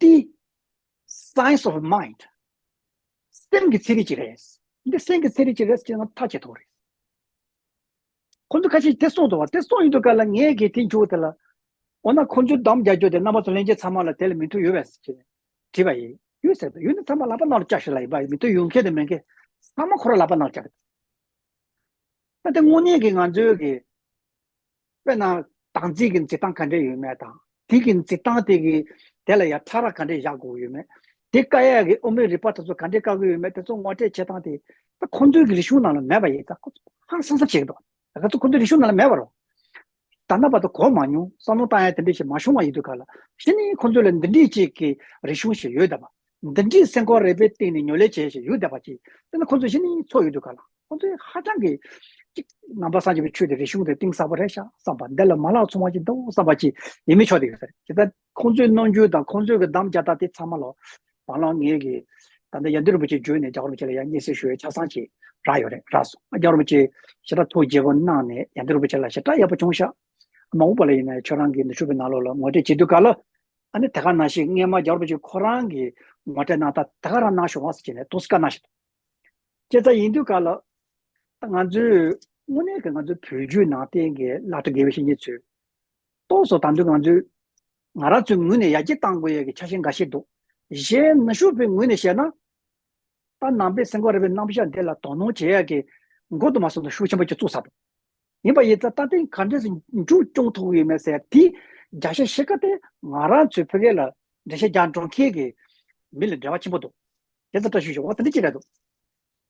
འདི་science of mind སེམས་ཀྱི་ཚན་རིག་ཅིག་རེད། འདི་སེམས་ཀྱི་ཚན་རིག་ཅིག་རེད་ཟེར་ང་ཐག་བཅད་ཐུབ་རེད། ཁོ་ཚོ་ཁ་ཤས་དེ་གསུངས་འདུག་བ། དེ་གསུངས་ཡོང་དུས་ག་ལ་ངས་གི་དེ་འཇུག་དེ་ལ། འོ་ན་ཁོ་ཚོའི་གདམ་རྒྱག་རྒྱུ་དེ་རྣམ་པ་ཚོ་ལྷན་རྒྱས་ཚང་མ་ལ་དེ་ལ་མི་མཐུན་ཡོད་པས་ཟེར་གྱི་དྲིས་པ་ཡིན། ཡོད་ཟེར་དུས་ཡོད་ན་ཚང་མ་ལག་པ་ནང་ལ་བཅག་ཤིག་ལ་ཡིན་པ་ཡིན། མི་མཐུན་ཡོད་མཁན་དེ་མེད་མཁན་ཚང་མ་ཁོ་རང་ལག་པ་ནང་ལ་བཅག་གི་འདུག་ད་དེ་དངོས་གནས་ཀྱི་ང་ཚོའི་གི་དཔེར་ན་བདག་འཛིན་གྱི་འཛིན་སྟངས་ག་འདྲས་ཡོད་མེད་དང་དེ་གི་འཛིན་སྟངས་དེ་གི་དེ་ལ་ཡང་ཕྲ་རགས་ག་འདྲས་བཞག་དགོས་ཡོད་མེད། དེ་བཀག་ཡག་གི་དབུ་མའི་རིགས་པ་དེ་ཚོ་ག་འདྲས་བཀག་གི་ཡོད་མེད་དེ་ཚོ་ངོ་སྤྲོད་བྱེད་སྟངས་དེ་ད་ཁོང་ཚོའི་གི་རིག་གཞུང་ནང་ལ་མེད་པ་ཡིན་ཙང་ཁོ་ཚོ་ཧང་སང་སང་བྱེད་ཀྱི་འདུག་ད་ཁོ་ཚོ་ཁོ་ཚོའི་རིག་གཞུང་ནང་ལ་མེད་པ་རེད། ད་ལྟ་བར་དུ་གོ་མ་མྱོང་བསམ་བློ་བཏང་ཡ་དེ་འདྲས་ཞིག་མ་བྱུང་བ་ཡིན་དུས་ག་ལ་གཞི་ནས་ཁོང་ཚོ་ལ་འདི་འདྲས་ཅིག་གི་རིག་གཞུང་ཞིག་ཡོད་བསྡད་པ། འདི་འདྲས་སེམས་ཁམས་རིག་པའི་སྟེང་ནས་ཉམས་ལེན་བྱས་ཞིག་ཡོད་བསྡད་པ་ཅིག་དེ་ནི་ཁོང་ཚོ་གཞི་ནས་ཚོར་ཡོད་དུས་ག་ལ་ཁོང་ཚོས་ཧ་ཅང་གི་ཅིག་ནང་པ་སངས་རྒྱས་པའི་ཆོས་དེ་རིག་གཞུང་དེ་གཏིང་ཟབ་པོ་རེད་ཤག་བསམ་པ་འདི་ལ་མ་ལག་ཚང་བ་ཅིག་འདུག་བསམ་པ་ཅིག་ཡིད་མི་ཆོག་བསྡད་ཡོད་ས་རེད། དེ་ལྟར་ཁོང་ཚོའི་རྣམ་འགྱུར་དང་ཁོང་ཚོའི་གི་གདམ་རྒྱག་སྟངས་དེ་ཚང་མ་ལ་བ་ལང་ངེད་ཀྱི་ད་ལྟ་ཡ་འདི་རུ་པོ་ཆེ་བརྒྱུད་ནས་རྒྱལ་བ་རིན་པོ་ཆེ་ལ་ཡང་སྙན་སེང་ཞུ་བའི་ཆ་ཚང་ཅིག་རག་ཡོད་རེད། རག་སོང་། རྒྱལ་བ་རིན་པོ་ཆེ་ཞེ་དྲག་ཐུགས་དགྱེས་པོ་གནང་ནས་ཡ་འདི་རུ་པོ་ཆེ་ལ་ཞེ་དྲག་ཡག་པོ་བྱུང་ཤག་མ་འོངས་པ་ལ་ཡིན་ན་ཁྱོད་རང་གིས་ནུབ་ཕྱོགས་པའི་ནང་ལོགས་ལ་ངོ་སྤྲོད་བྱེད་དུས་ག་ལ་ཨ་ནི་དེ་ག་ནང་བཞིན་སྔས་མ་རྒྱལ་བ་རིན་པོ་ཆེ་ཁོ་རང་གིས་ངོ་སྤྲོད་གནང་ད་དེ་ག་རང་གནང་ཤོག་ཨ་ཟེར་བྱས་ནས་དུས་སྐབས་གནང་ཞིག་དང་། སྐྱེ་ཚ་ཡིན་དུས་ག་ལ་ ང་ཚོས་དངོས་གནས་ཀྱི་ང་ཚོའི་བོད་བརྒྱུད་ནང་བསྟན་གྱི་བླ་སྤྲུལ་དགེ་བའི་བཤེས་གཉེན་ཚོས། ཏོག་ཙམ་ད་དུང་ང་ཚོས་ང་རང་ཚོའི་ངོས་ནས་ཡར་རྒྱས་གཏང་དགོས་ཡ་གི་ཆ་ཤས་འགའ་ཤས་འདུག་གཞན་ནུབ་ཕྱོགས་པའི་ངོས་ནས་བཤད་ན། ད་ནང་པའི་སེམས་ཁམས་རིག་པའི་རྣམ་གཞག་འདི་ལ་དོ་སྣང་བྱེད་ཡ་གི་མགོ་དུ་མ་སོང་ན་ཤུགས་ཆེན་པོ་ཅིག་བཙུགས་ཚར་འདུག་ཡིན་པ་ཡིན་ཙང་ད་ཐེངས་ག་འདྲས་སེ་མཇུག་སྐྱོང་ཐུབ་ཀྱི་ཡོད་མེད་ཟེར་ཡ་དེའི་རྒྱ་ཆ་ཕྱེད་ཀ་དེ་ང་རང་ཚོའི་ཕ་གི་ལ་འགྲེལ་བཤད་རྒྱག་འགྲོ་མཁན་གྱི་མི་ལ་འབྲེལ་བ་ཆེན་པོ་འདུག་དེ་ཚོ་བཀྲ་ཤིས་ཤོག་འོ་དེ་འདྲ་ཅིག་རེད་འདུག་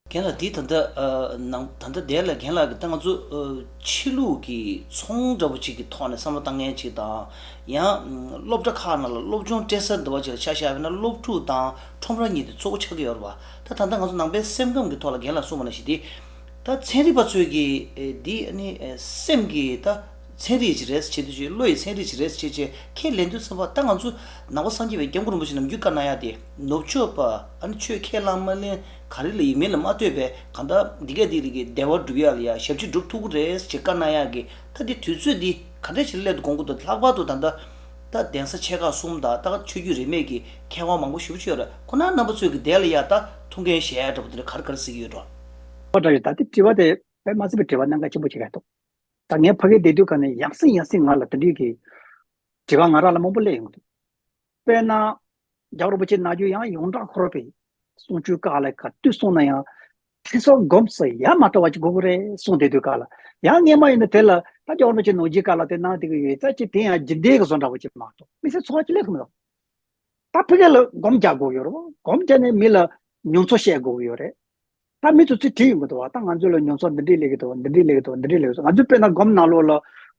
རྒན་ལགས། འདི་ད་ལྟ་ཨ་ནང་ད་ལྟ་དེ་ལ་རྒན་ལགས་ཀྱིས་ད་ང་ཚོ་ཨ་ཆོས་ལུགས་ཀྱི་ཚོང་འདྲ་པོ་ཅིག་གི་ཐོག་ནས་བསམ་བློ་བཏང་མཁན་ཅིག་དང་། ཡང་སློབ་གྲྭ་ཁག་ནང་ལ་སློབ་སྦྱོང་སྤྲད་ས་འདྲ་པོ་ཅིག་ལ་ཆ་བཞག་པ་ཡིན་ན། སློབ་ཕྲུག་དང་ཁྲོམ་ར་གཉིས་དེ་གཙོ་བོ་ཆགས་ཀྱི་ཡོད་རེད་པ། ད་ད་ལྟ་ང་ཚོ་ནང་པའི་སེམས་ཁམས་ཀྱི་ཐོག་ལ་རྒན་ལགས་གསུངས་པ་ནང་བཞིན་དེ། ད་ཚན་རིག་པ་ཚོས་ཀྱིས་ཨེ་འདི་ཨ་ནི་ཨེ་སེམས་ཀྱི་ད་ཚན་རིག་ཅིག་རེད་ཟེར་བྱེད་དུས་ཅིག་བློ་ཡི་ཚན་རིག་ཅིག་རེད་ཟེར་བྱེད་ཅིག་ཁས་ལེན་དུས་ཙམ་པ། ད་ང་ཚོ་ནང་པ་སངས་རྒྱས་པའི་སྐྱབས་མགོན་རིན་པོ་ཆེ་ནམ་རྒྱུན་བཀའ་གནང་ཡ་དེ། ནུབ་ཕྱོགས་པ་ཨ་ནི་ཆོས་ཁས་བླངས་མ་ལེན་ག་རེ་ལ་ཡིན་མིན་ལ་མ་ལྟོས་པའི་གང་ལྟར་འདི་ག་འདི་རིགས་ཀྱི་བདེ་བ་སྒྲུབ་ཡ་ལ་ཡ་ཞབས་ཕྱི་སྒྲུབ་ཐུབ་ཀྱི་རེད་ཅེས་བཀའ་གནང་ཡ་གི། ད་འདི་དུས་ཚོད་འདི་ག་འདྲ་ཞིག་སླད་དུ་དགོངས་ཀྱི་འདུག་ལྷག་པར་དུ་ད་ལྟ་ད་གདན་ས་ཆེ་ཁག་གསུམ་དང་ད་ཆོས་བརྒྱུད་རིས་མེད་ཀྱི་མཁས་དབང་མང་པོ་ཞེ་པོ་ཅིག་ཡོད་རེད། ཁོ་ན་རྣམ་པ་ཚོས་ཀྱི་དེ་ལ་ཡ་ད་ཐུགས་འགན་བཞེས་ཡ་འདྲ་པོ་དེ་འདྲ་ག་རེ་ག་རེ་གཟིགས་ཀྱི་ཡོད་འགྲོ། ཨོ་འདྲ་ཡོད། ད་དེ་དྲི་བ་དེ་དཔེ་མ་སྲིད་པའི་དྲི་བ་གནད་འགག་ཆེན་པོ་ཅིག་རེད་འདུག་ད་ངས་ཕ་གིར་བསྡད་དུས་ག་ནས་ཡང་སེ་ཡང་སེ་ང་ལ་དེ་འདྲའི་གི་དྲི་བ་ང་རང་ལ་མང་པོ་སླེབས་ཡོང་གི་འདུག་དཔེར་ན། རྒྱལ་བ་རིན་པོ་ཆེ་ནམ་རྒྱུན་ཡང་ཡོངས་གྲགས་འཁོར་བའི་གསུང་ཆོས་སྐབས་ལ་ག་དུས་སོང་ན་ཡང་། ཚེ་སྲོག་སྒོམ་ཟེར་ཡ་མ་བྲལ་བ་ཅིག་དགོས་ཀྱི་རེད་གསུངས་བསྡད་དུས་སྐབས་ལ། ཡང་སྔས་མ་ཡིན་ན་དེ་ལ་ད་རྒྱལ་བ་རིན་པོ་ཆེ་ནམ་རྒྱུན་སྐབས་ལ་དེ་གནང་བསྡད་ཀྱི་ཡོད་ཙང་ཅིག་དེ་ཡང་རྒྱུན་ལྡན་གྱི་བཟོ་འདྲ་བོ་ཅིག་མ་གཏོགས་དམིགས་བསལ་འཚོ་བ་ཅིག་སླེབས་ཐུབ་མི་འདུག་ད་ཕ་གི་ལ་སྒོམ་རྒྱག་དགོས་ཡོད་རེད་བ། སྒོམ་རྒྱག་ནས་མི་ལ་མྱོང་ཚོར་བཤད་དགོས་ཀྱི་ཡོད་རེད། ད་མི་ཚོ་ཚུར་དྲིས་ཡོང་གི་འདུག་བ། ད་ང་ཚོ་ལ་མྱོང་ཚོར་འདི་འདྲས་སླེབས་ཀྱི་འདུག་འདི་འདྲས་སླེབས་ཀྱི་འདུག་འདི་འདྲས་སླེབས་ཀྱི་འདུག་ང་ཚོས་དཔེར་ན་སྒོམ་ནང་ལོགས་ལ་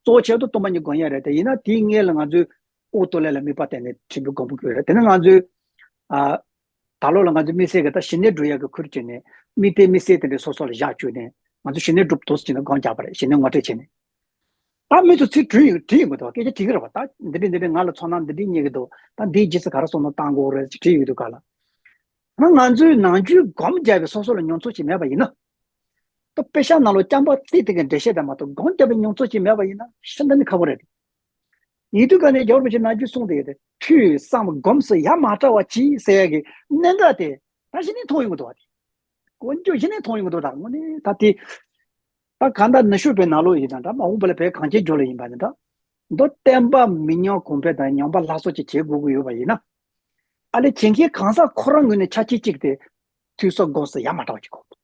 གཙོ་བོ་ཆེ་བ་དུ་སྟོང་པ་ཉིད་སྒོམ་ཡ་རེད་དེ། ཡིན་ན་དེའི་སྔོན་ལ་ང་ཚོས་དབུ་སྟོད་ལས་ལ་དམིགས་པ་བསྟན་ནས་ཁྲིད་པའི་སྒོམ་པ་དགོས་རེད། དེ་ནས་ང་ཚོས་ཨ་ད་ལོ་ལ་ང་ཚོས་དམིགས་བསལ་གྱི་ད་ཞི་གནས་སྒྲུབ་ཡ་གི་ཁུར་བྱས་ནས་དམིགས་གཏད་དམིགས་བསལ་དེ་འདྲས་སོ་སོ་ལ་བཞག་བཅུག་ནས་ང་ཚོ་ཞི་གནས་སྒྲུབ་ཐུབ་ཟེར་ནས་སྒོམ་རྒྱག་པ་རེད། ཞི་གནས་ངོ་སྤྲོད་བྱས་ནས། ད་མི་ཚོ་ཚུར་དྲིས་ཡོང་དྲིས་ཡོང་གི་འདུག་སྐད་ཆ་དྲིས་ཀྱི་རེད་བ། ད་འདི་འདྲས་འདི་འདྲས་ང་ལ་ཚོར་སྣང་འདི་འདྲས་རྙེད་ཀྱི་འདུག་ད་འདིའི་རྗེས་སུ་ག་རེ་བསམ་བློ་བཏང་དགོས་རེད་ཅེས་དྲིས་ཡོང་དུས་སྐབས་ལ། ང་ང་ཚོའི་ནམ་རྒྱུན་སྒོམ་བརྒྱབ་པའི་སོ་སོ་ལ་མྱོང་ཚོར་ཅིག་མེད་པ་ཡིན་ན། ད་དཔེ་ཤག་ནང་ལོགས་རྐྱང་པ་རྩིས་དེ་གའི་འགྲེལ་བཤད་དང་མ་གཏོགས་སྒོམ་བརྒྱབ་པའི་མྱོང་ཚོར་ཅིག་མེད་པ་ཡིན་ན་ཤིན་ཏུ་ནས་ཁག་པོ་རེད། ཡིན་དུས་ག་ནས་རྒྱལ་བ་རིན་པོ་ཆེ་ནམ་རྒྱུན་གསུངས་བསྡད་ཡོད་དེ། ཐོས་བསམ་སྒོམ་ཟེར་ཡ་མ་བྲལ་བ་གྱིས་ཟེར་ཡ་གི་གནད་འགག་དེ་ད་གཞི་ནས་མཐོང་ཡོང་གི་འདུག་བ། དེ་དཀོན་མཆོག་གཞི་ནས་མཐོང་ཡོང་གི་འདུག་ད་དངོས་གནས་ད་དེ། ད་གང་ལྟར་ནུབ་ཕྱོགས་པའི་ནང་ལོགས་ཡིན་ན་འདྲ། མ་འོངས་པ་ལ་བོད་གངས་ཅན་ལྗོངས་ལ་ཡིན་པ་ཡིན་ན་འདྲ། མདོ་བསྟན་པ་མི་ཉམས་གོང་འཕེལ་དང་ཉམས་པ་སླར་གསོ་ཅིག་བྱེད་དགོས་ཀྱི་ཡོད་པ་ཡིན་ན། ཨ་ལས་བྱེད་མཁན་གང་ཟག་ཁོ་རང་ངོས་ནས་ཆ་རྐྱེན་གཅིག་དེ་ཐོས་བསམ་སྒོམ་གསུམ་ཡ་མ་བྲལ་བ་ཅིག་དགོས་འདུག་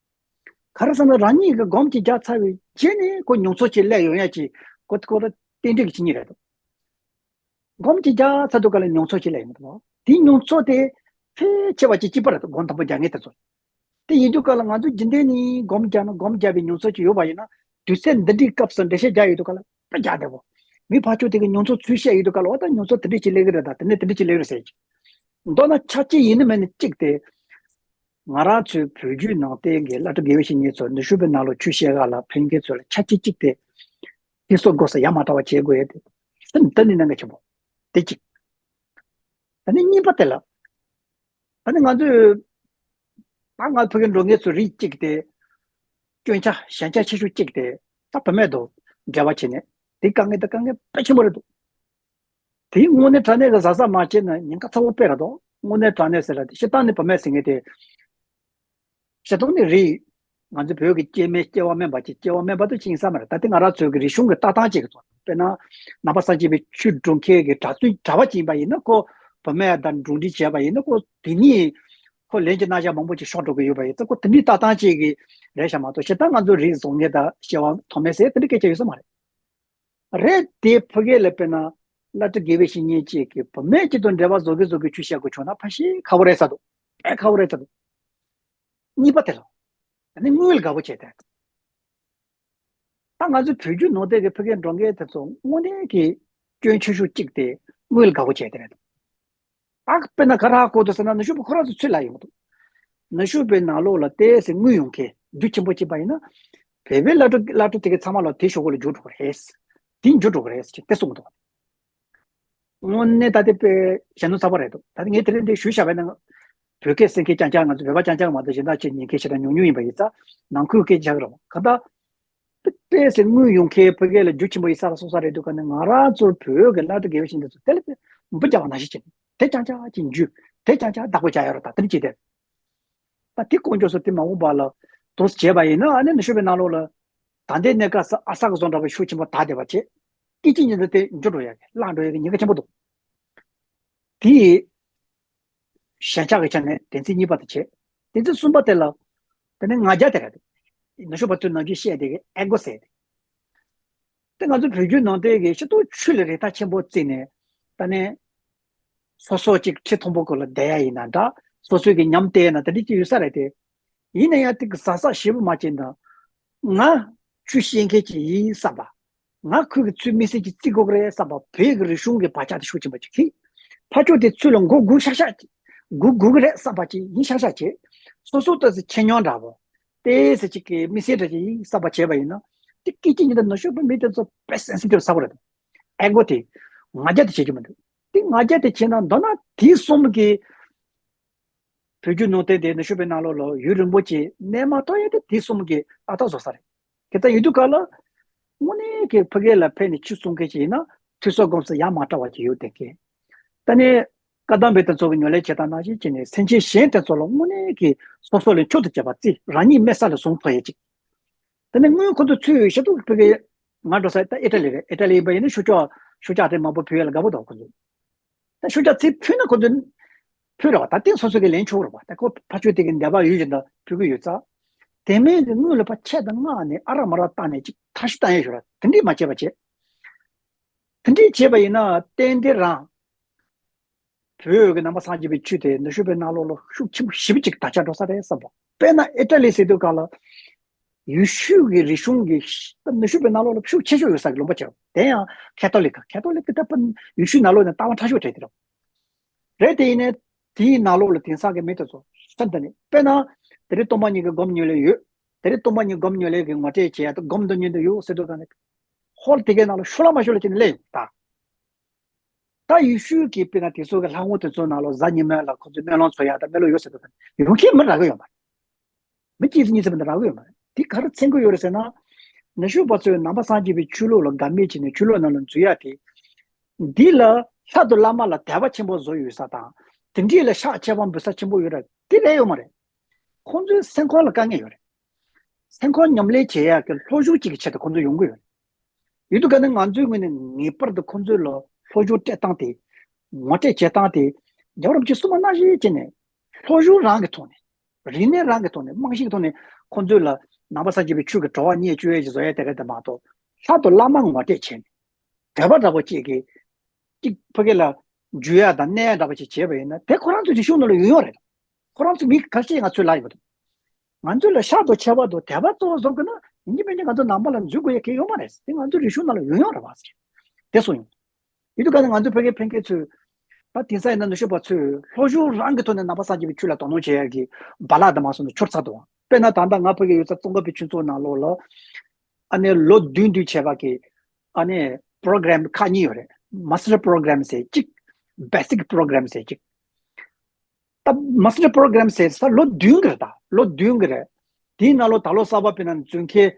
ག་རེ་ཟེར་ན་རང་ཉིད་ཀྱིས་སྒོམ་གྱི་རྒྱག་ཚར་བའི་རྗེས་ནས་ཁོ་མྱོང་ཚོར་ཅིག་སླེབས་ཡོང་ཡ་ཅིག་ཁོ་ཁོ་རང་རྟེན་འབྲེལ་གྱི་བྱེད་སྙིང་རེད་འདུག་སྒོམ་གྱི་རྒྱག་ཚར་དུས་སྐབས་ལ་མྱོང་ཚོར་ཅིག་སླེབས་ཡོང་གི་འདུག་དེའི་མྱོང་ཚོར་དེ་ཕལ་ཆེ་བ་ཅིག་གཅིག་པ་རེད་འདུག་སྒོམ་དང་པོ་རྒྱག་མཁན་དེ་ཚོ། དེ་ཡིན་དུས་སྐབས་ལ་ང་ཚོ་རྒྱུན་ལྡན་ནས་སྒོམ་རྒྱག་ན་སྒོམ་རྒྱག་པའི་མྱོང་ཚོར་ཅིག་ཡོད་པ་ཡིན་ན། དུས་ཚོད་འདི་འདྲའི་སྐབས་སུ་འགྲེལ་བཤད་རྒྱག་ཡོང་དུས་སྐབས་ལ་དཔེ་རྒྱག་བདེ་པོ། མི་ཕར་ཕྱོགས་དེ་གི་མྱོང་ཚོར་ཚུར་བཤད་ཡོང་དུས་སྐབས་ལ་འོ་ད་མྱོང་ཚོར་དེ་འདྲ་ཅིག་སླེབས་ཀྱི་རེད། ད་དེ་ནས་དེ་འདྲ་ཅིག་སླེབས་ཀྱི་རེད་ཟེར་གྱི། མདོར་ན་ཆ་རྐྱེན་ཡིན་ནི་མིན་ནི་གཅིག་དེ། ང་རང་ཚོའི་བོད་བརྒྱུད་ནང་བསྟན་གྱི་བླ་སྤྲུལ་དགེ་བའི་བཤེས་གཉེན་ཚོ་ནུབ་ཕྱོགས་པའི་ནང་ལོགས་ཆོས་བཤད་ག་ལ་ཕེབས་མཁན་ཚོ་ལ་ཆ་རྐྱེན་གཅིག་དེ། ཐོས་བསམ་སྒོམ་གསུམ་ཡ་མ་བྲལ་བ་བྱེད་དགོས་ཡ་དེ། སེམས་གཏིང་ནས་གནད་འགག་ཆེན་པོ། དེ་གཅིག་ད་ནི་གཉིས་པ་དེ་ལ། ད་ནི་ང་ཚོས་ད་ང་ཕ་གིར་འགྲོ་མཁན་ཚོ་རིགས་གཅིག་དེ། སྐྱོན་ཆ་ཞན་ཆ་ཆེ་ཤོས་གཅིག་དེ་ད་བུད་མེད་དང་འབྲེལ་བ་བྱས་ནས་དེ་དཀའ་ངལ་དེ་དཀའ་ངལ་དཔེ་ཆེན་པོ་རེད་འདུག་དེའི་དངོས་གནས་དྲང་གནས་ཀྱི་བཟའ་ཟ་མ་བྱས་ན་ཉེན་ཁ་ཚ་བོ་དཔེ་རེད་འདུག་དངོས་གནས་དྲང་གནས་ཟེར་ལ་དེ་སྤྱིར་བཏང་ནས་བུད་མེད་ཟེར་མཁན་དེ། སྤྱིར་བཏང་ནས་རིགས། ང་ཚོ་བོད་ཀྱི་སྐྱེ་དམན་སྐྱེ་བ་དམན་པ་ཅིག་སྐྱེ་བ་དམན་པ་དུ་ཅིག་ཡིན་ས་མ་རེད། ད་ལྟ་ང་རང་ཚོའི་གི་རིག་གཞུང་གི་ལྟ་སྟངས་ཅིག་གི་ཐོག་དཔེར་ན། ནང་པ་སངས་རྒྱས་པའི་ཆོས་སྒྲུབ་མཁན་གྱི་གྲྭ་བཙུན་གྲྭ་པ་ཅིག་ཡིན་པ་ཡིན་ན་ཁོ་བུད་མེད་དང་འགྲོགས་འདྲིས་བྱས་པ་ཡིན་ན་ཁོ་དེ་ཉིད་ཁོ་ལན་གྱི་རྣམ་གཞག་མང་པོ་ཅིག་ཤོར་འགྲོ་གི་ཡོད་པ་ཡིན་ཙང་ཁོ་དེ་འདྲའི་ལྟ་སྟངས་ཅིག་གི་རེད་ཤག་མ་གཏོགས་སྤྱིར་བཏང་ང་ཚོ་རིགས་བཟང་ངན་དང་སྐྱེ་བ་མཐོ་དམན་ཟེར་དེ་འདྲའི་སྐད་ཆ་ཡོད་ས་མ་རེད། རེད་དེ་ཕ་གི་ལ་དཔེར་ན་བླ་སྤྲུལ་དགེ་བའི་བཤེས་གཉེན་ཅིག་གིས་བུད་མེད་ཅིག་དང་འབྲེལ་བ་བཟོ་གི་བཟོ་གི་ཆོས་བཤད་དགོས་བྱུང་ན་ཕལ་ཆེར་ཁག་པོ་རེད་ས་འདུག་དཔེ་ཁག་པོ་རེད་ས་འདུག་གཉིས་པ་དེ་ལ། ཨ་ནི་དངུལ་དགའ་པོ་བྱས་ཏེ། ད་ང་ཚོའི་བོད་བརྒྱུད་ནང་བསྟན་གྱི་ཕ་གིར་འགྲོ་མཁན་དེ་ཚོ་དངོས་གནས་ཀྱི་སྐྱོན་ཆེ་ཤོས་གཅིག་དེ་དངུལ་དགའ་པོ་བྱས་ཏེ་རེད། ད་དཔེར་ན་ག་རེ་ཧ་གོ་འདུག་ཟེར་ན་ནུབ་ཕྱོགས་པ་ཁོ་རང་ཚོ་ཚུར་ལ་ཡོང་འདུག་ནུབ་ཕྱོགས་པའི་ནང་ལོགས་ལ་ཏོག་ཙམ་དངུལ་ཡོང་མཁན་རྒྱུ་ཆེན་པོ་གཅིག་པ་ཡིན་ན། བོད་པའི་བླ་སྤྲུལ་བླ་སྤྲུལ་དེ་གའི་ཚང་མ་ལ་དེ་ཞོགས་པ་ལ་འགྱུར་འགྲོ་གི་རེད། དེ་འགྱུར་འགྲོ་གི་རེད་ཅེས་དེ་གསུངས་འདུག་དངོས་གནས་ད་ལྟའི་དཔེ་ཞེ་ནོར་ཚ་པོ་རེད་འདུག་ད་ལྟ་ངས་དེ་རིང་འདི་ཞུས་བཞག་པ་ཡིན་ན། བོད་སྐད་ཟེར་མཁན་རྐྱང་རྐྱང་ང་ཚོ་བོད་པ་རྐྱང་རྐྱང་མ་གཏོགས་གཞན་དག་ཅིག་ཉན་མཁན་ཞེ་དྲག་ཉུང་ཉུང་ཡིན་པ་ཡིན་ཙང་ནང་ཁུལ་སྐད་ཆ་རེད་པ། གང་ལྟར་དཔེ་ཟེར་དངུལ་ཡོང་མཁན་ཕ་གི་ལ་རྒྱུ་ཆེན་པོ་ཡིན་ས་ལ་སོང་ས་རེད་འདུག་ག་ནི་ང་རང་ཚོ་བོད་ཀྱི་བླ་སྤྲུལ་དགེ་བའི་བཤེས་གཉེན་ཚོ་དེ་ལ་དཔེ་འབུ་རྒྱག་པ་ནང་བཞིན་བྱས་ནས་དེ་རྐྱང་རྐྱང་ཅིག་འཇུས། དེ་རྐྱང་རྐྱང་བདག་པོ་རྒྱག་ཡ་རེད། ད་དེ་འདྲ་བྱས་ཏེ། ད་དེ་དཀོན་མཆོག་གསུམ་དེ་མ་འོངས་པ་ལ་ དུ་བྱས་པ་ཡིན་ན། ཨ་ནི་ནུབ་ཕྱོགས་པའི་ནང་ལོགས་ལ་ད་ལྟའི་གནས་སྐབས་སུ་ཨ་ས་གི་བཟོ་འདྲ་བའི་ཤུགས་ཆེན་པོ་དར་བསྡད་པ་བྱས། སྐད་ཅིག་ཉིད་དུ་དེ་འགྱུར་འགྲོ་ཡ་གི་བརླག་འགྲོ་ཡ་གི་ཉེན་ཁ་ཆེན་པོ་འདུག། དེའི་ཞན་ཆགས་ཀྱི་ཆ་ནས་དོན་ཚན་གཉིས་པ་དེ་བྱས། དོན་ཚན་གསུམ་པ་དེ་ལ་དེ་ནི་ང་རྒྱལ་དེ་རེད། ནུབ་ཕྱོགས་པ་ཚོས་ནམ་རྒྱུན་བཤད་བསྡད་ཀྱི་ཨེ་གོ་ཟེར་དེ། དེ་ང་ཚོ་བོད་བརྒྱུད་ནང་བསྟན་གྱི་སྤྱི་ཚོགས་ཆོས་ལ་རིན་ཐང་ཆེན་པོ་བརྩིས་ནས། ད་ནི་སོ་སོ་གཅིག་ཁྲི་མཐོན་པོ་སྐོར་ལ་བསྡད་ཡ་ཡིན་ན་འདྲ། སོ་སོའི་གི་ཉམས་བསྟན་ན་དེ་འདྲ་ཅིག་ཡོད་ས་རེད་དེ། ཡིན་ན་ཡང་དེ་གི་ཟ་ཟ་ཞེ་པོ་མ་བྱས་ན། ང་ཆོས་བཤད་མཁན་ཅིག་ཡིན་བསམ་པ། ང་ཁུལ་གྱི་ཚུལ་མི་སེར་གྱི་བརྩི་དགོས་ཀྱི་རེད་བསམ་པ། བོད་ཀྱི་རིག་གཞུང་གི་བག་ཆགས་དེ་ཤུགས་ཆེན་པོ་ཅིག་གིས། ཕར་ཕྱོགས་དེ་ཚུལ་ལ་མགོ་སྒུར་ཤག་ཤག་ཅིག། སྒུར་དགོས་ཀྱི་རེད་བསམ་པ་ཅིག་ཡིན་ཤག་ཤག་བྱས། སོ་སོ་ལྟ་ཚུལ་ཆེ་མྱོང་འདྲ་པོ། ཏོག་ཙམ་ཅིག་གི་མི་སེར་འདྲ་ཅིག་ཡིན་བསམ་པ་བྱས་པ་ཡིན་ན། དེ་སྐད་ཅིག་ཉིད་དུ་ནུབ་ཕྱོགས་པའི་མི་དེ་ཚོ་དཔེ་སེན་སི་ཊིབ་ཟ་གི་རེད། ཨེ་གོ་དེ། ང་རྒྱལ་དེ་བྱེད་ཀྱི་མི་འདུག། དེ་ང་རྒྱལ་དེ་བྱས་ན། མདོར་ན་དེ་གསུམ་གྱི་བོད་བརྒྱུད་ནང་བསྟན་དེ་ནུབ་ཕྱོགས་པའི་ནང་ལོགས་ལ་ཡུན་རིང་པོ་ཅིག་གནས་མ་ཐུབ་ཡ་དེ་དེ་གསུམ་གྱིས་ཏག་ཏག་བཟོ་ས་རེད། དེ་ལྟར་ཡིན་དུས་ག་ལ། དངོས་གནས་ཀྱི་ཕ་གི་ལ་ཕེབས་ནས་ཆོས་གསུང་མཁན་ཅིག་ཡིན་ན། ཐོས་བསམ་སྒོམ་གསུམ་ཡ་མ་བྲལ་བ་ཅིག་ཡོད་བསྡད་མཁན། ད་ནི་བཀའ་གདམས་པའི་དེ་ཚོ་གི་ཉམས་ལེན་བྱེད་སྟངས་ནང་བཞིན་བྱས་ནས། སེམས་ཅན་གཞན་དེ་ཚོ་ལ་དངོས་གནས་ཀྱི་སོ་སོ་ལ་མཆོག་ཏུ་གྱུར་པ་བརྩི། རང་ཉིད་དམན་ས་ལ་བཟུང་ཐུབ་ཡ་ཅིག། དེ་ནས་སྔོན་ཁོ་ཚོ་ཚུར་ཤ་ཐུག་ཕ་གི། ང་འགྲོ་ས་ད་ཨི་ཊ་ལི་རེད། ཨི་ཊ་ལི་ཡིན་པ་ཡིན་ན་ཤུགས་ཆོག་ཤུགས་ཆོག་དེ་མང་པོ་ཕུལ་ཡ་ལ་དགའ་པོ་འདུག་ཁོ་ཚོ། ད་ཤུགས་ཆོག་ཚུར་ཕུལ་ན་ཁོ་ཚོ་ཕུལ་རེད་བ། ད་དེ་སོ་སོ་གི་ལེན་ཆོག་རེད་བ། ད་ཁོ་ཕར་ཕྱོགས་དེ་གི་འདོད་པ་ཡོད་བཞིན་དུ་ཕུལ་གི་ཡོད་ཙང་། དེ་མིན་གྱི་དངུལ་ལ་ཕར་ཆད་དང་མངགས་ནས་ཨ་རག་མ་རག་བཏང་ནས་ཅིག་ཐར་ཤུ་བཏང་ཡ་ཞུ་ར། དེ་འདྲས་མ་བྱས་པ་བྱས། དེ་འདྲས་བྱས་པ་ཡིན་ན་ཏན་ཏན་རང་བོད་ཀྱི་ནང་པ་སངས་རྒྱས་པའི་ཆོས་དེ་ནུབ་ཕྱོགས་པའི་ནང་ལོགས་ལ་ཤུགས་ཆེན་པོ་ཞེ་པོ་ཅིག་དར་ཁྱབ་འགྲོ་ས་རེད་བསམ་པ། དཔེར་ན་ཨི་ཊ་ལི་ཟེར་དུས་སྒང་ལ། ཡེ་ཤུ་གི་རིག་གཞུང་གི་ཤ་ནུབ་ཕྱོགས་པའི་ནང་ལོགས་ལ་ཤུགས་ཆེ་ཤོས་ཡོད་ས་གི་ལུང་པ་ཆེ་བ། དེ་ཡང་ཁ་ཐོ་ལིག་ཁ་ཐོ་ལིག་གི་ད་ཕ་ཡེ་ཤུའི་ནང་ལོགས་ནས་ལྟ་བ་ཕྲ་ཤོས་གྲས་དེ་རེད། རེད། དེ་ཡིན་ནའི་དེའི་ནང་ལོགས་ལ་དེང་སང་གི་མི་དེ་ཚོ་ཤ་འདི་ནི། དཔེར་ན་དེ་རིང་སྟོང་པ་ཉིད་ཀྱི་སྒོམ་ཉོ་ལེ་ཡོད། དེ་རིང་སྟོང་པ་ཉིད་སྒོམ་ཉོ་ལེ་གི་ངོ་སྤྲོད་བྱེད་ཡ་དང་སྒོམ་དང་ཉན་དུ་ཡོད་ཟེར་དུས་སྒང་ནས། ཧོལ་དེ་གའི་ནང་ལ་ཤོ་ལོ་མ་ཤོ་ལོ་བྱས་ནས་སླེབས་ཡོང་ད། ད་ཡེ་ཤུ་གི་དཔེར་ན་དེ་ཚོ་གི་ལྷ་ཁང་དེ་ཚོའི་ནང་ལ་གཟའ་ཉི་མ་ལ་ཁོ་ཚོས་སྨོན་ལམ་འཚོགས་ཡ་དང་སྨོན་ལམ་ཡོད་ཟེར་དུས་སྒང་ནས་ཡོང་མཁན་མི་རག་གི་ཡོད་མ་རེད། མི་གཅིག་ཙམ་གཉིས་ཙམ་མ་གཏོགས་རག་གི་ཡོད་མ་རེད། དེ་ག་རེ་མཚོན་གྱི་ཡོད་རེད་ཟེར་ན། ནུབ་ཕྱོགས་པ་ཚོས་ནང་པ་སངས་རྒྱས་པའི་ཆོས་ལུགས་ལ་དགའ་མོས་བྱས་ནས་ཆོས་ལུགས་ནང་ལ་འཛུལ་ཡ་དེ། འདི་ལ་ལྷ་དང་བླ་མ་ལ་དད་པ་ཆེན་པོ་བཟོ་ཡོད་ས་དང་། དེ་འདྲས་ལ་ཕྱག་མཆོད་པ་འབུལ་ས་ཆེན་པོ་ཡོད་ར་དེ་རེད་ཡོད་མ་རེད། ཁོང་ཚོའི་སེམས་ཁོང་ལ་དཀའ་ངལ་ཡོད་རེད། སེམས་ཁོང་ཉམས་ལེན་བྱེད་ཡ་གི་ལྷོ་ཕྱོགས་གཅིག་གི་ཆེད་དུ་ཁོང་ཚོ་ཡོང་གི་ཡོད་རེད། ཡོད་དུས་ག་ནས་ང་ཚོའི་ངོས་ནས་ངེས་པར་དུ་ཁོང་ཚོ་ལ་ལྷོ་ཕྱོགས་སྤྲད་སྟངས་དེ། ངོ་སྤྲོད་བྱེད་སྟངས་དེ། རྒྱལ་བ་རིན་པོ་ཆེས་གསུངས་པ་ནང་བཞིན་བྱས་ནས། ལྷོ་ཕྱོགས་རང་གི་ཐོག་ནས། རིག་གནས་རང་གི་ཐོག་ནས། རྨང་གཞི་གི་ཐོག་ནས་ཁོང་ཚོ་ལ་ནང་པ་སངས་རྒྱས་པའི་ཆོས་ཀྱི་བྲོ་བ་བརྙེས་བཅུག་ཡས་ཀྱི་བཟོ་ཡས་དེ་ག་དེ་མ་གཏོགས། ལྷ་དང་བླ་མ་ངོ་སྤྲོད་བྱས་ནས། དད་པ་འདྲ་པོ་ཅིག་གིས། གཅིག་ཕ་གི་ལ་འཇུ་ཡ་དང་གནས་ཡ་འདྲ་པོ་ཅིག་བྱས་པ་ཡིན་ན། དེ་ཁོ་རང་ཚོའི་རིག་གཞུང་ནང་ལ་ཡོང་ཡོང་རེད། ཁོ་རང་ཚོ་མི་ཁ་ཤས་ང་ཚོས་ལབ་ཡོད་པ་དང་། ང་ཚོ་ལ་ཕྱག་དང་མཆོད་པ་དང་དད་པ་གཙོ་བོ་བཟོ་དགོས་ན། ཡིན་གྱི་མིན་གྱི་ང་ཚོ་ནང་པ་ལ་འཛུལ་དགོས་ཡ་གང་ཡང་ཡོད་མ་རེད། དེ་ང་ཚོའི་རིག་གཞུང་ནང་ལ་ཡོང་ཡོང་རེད་བ་ཟེར། དེ་གསུངས་ཡོང་། ཡིན་དུས་ག་ནས་ང་ཚོ་ཕ་གིའི་ཕ་གི་ཚོས། ད་དེང་སང་ཡིན་ན་ནུབ་ཕྱོགས་པ་ཚོས་ལྷོ་ཕྱོགས་རང་གི་ཐོག་ནས་ནང་པ་སངས་རྒྱས་པའི་ཆོས་ལ་དོ་སྣང་བྱེད་ཡ་གི་བར་ལག་དེ་མར་སོང་ནས་འཆོར་ཚར་འདུག། དཔེར་ན་ད་ལྟ་ང་ཕ་གིར་ཡོད་ཙང་ཙོང་ཁ་པའི་ཆོས་ཚོགས་ནང་ལོགས་ལ། ཨ་ནི་ལོ་བདུན་བདུན་བྱས་པ་གི། ཨ་ནི་པོ་རོ་གྷ་རམ་ཁག་གཉིས་ཡོད་རེད། མཱ་སི་ཊར་པོ་རོ་གྷ་རམ་ཟེར་གཅིག། བྷེ་སིག་པོ་རོ་གྷ་རམ་ཟེར་གཅིག། ད་མཱ་སི་ཊར་པོ་རོ་གྷ་རམ་ཟེར་ས་ལོ་བདུན་གི་རེད། ད་ལོ་བདུན་གི་རེད། དེའི་ནང་ལོགས་ད་ལོ་གསར་པ་དཔེར་ན་འཛུལ་མཁན།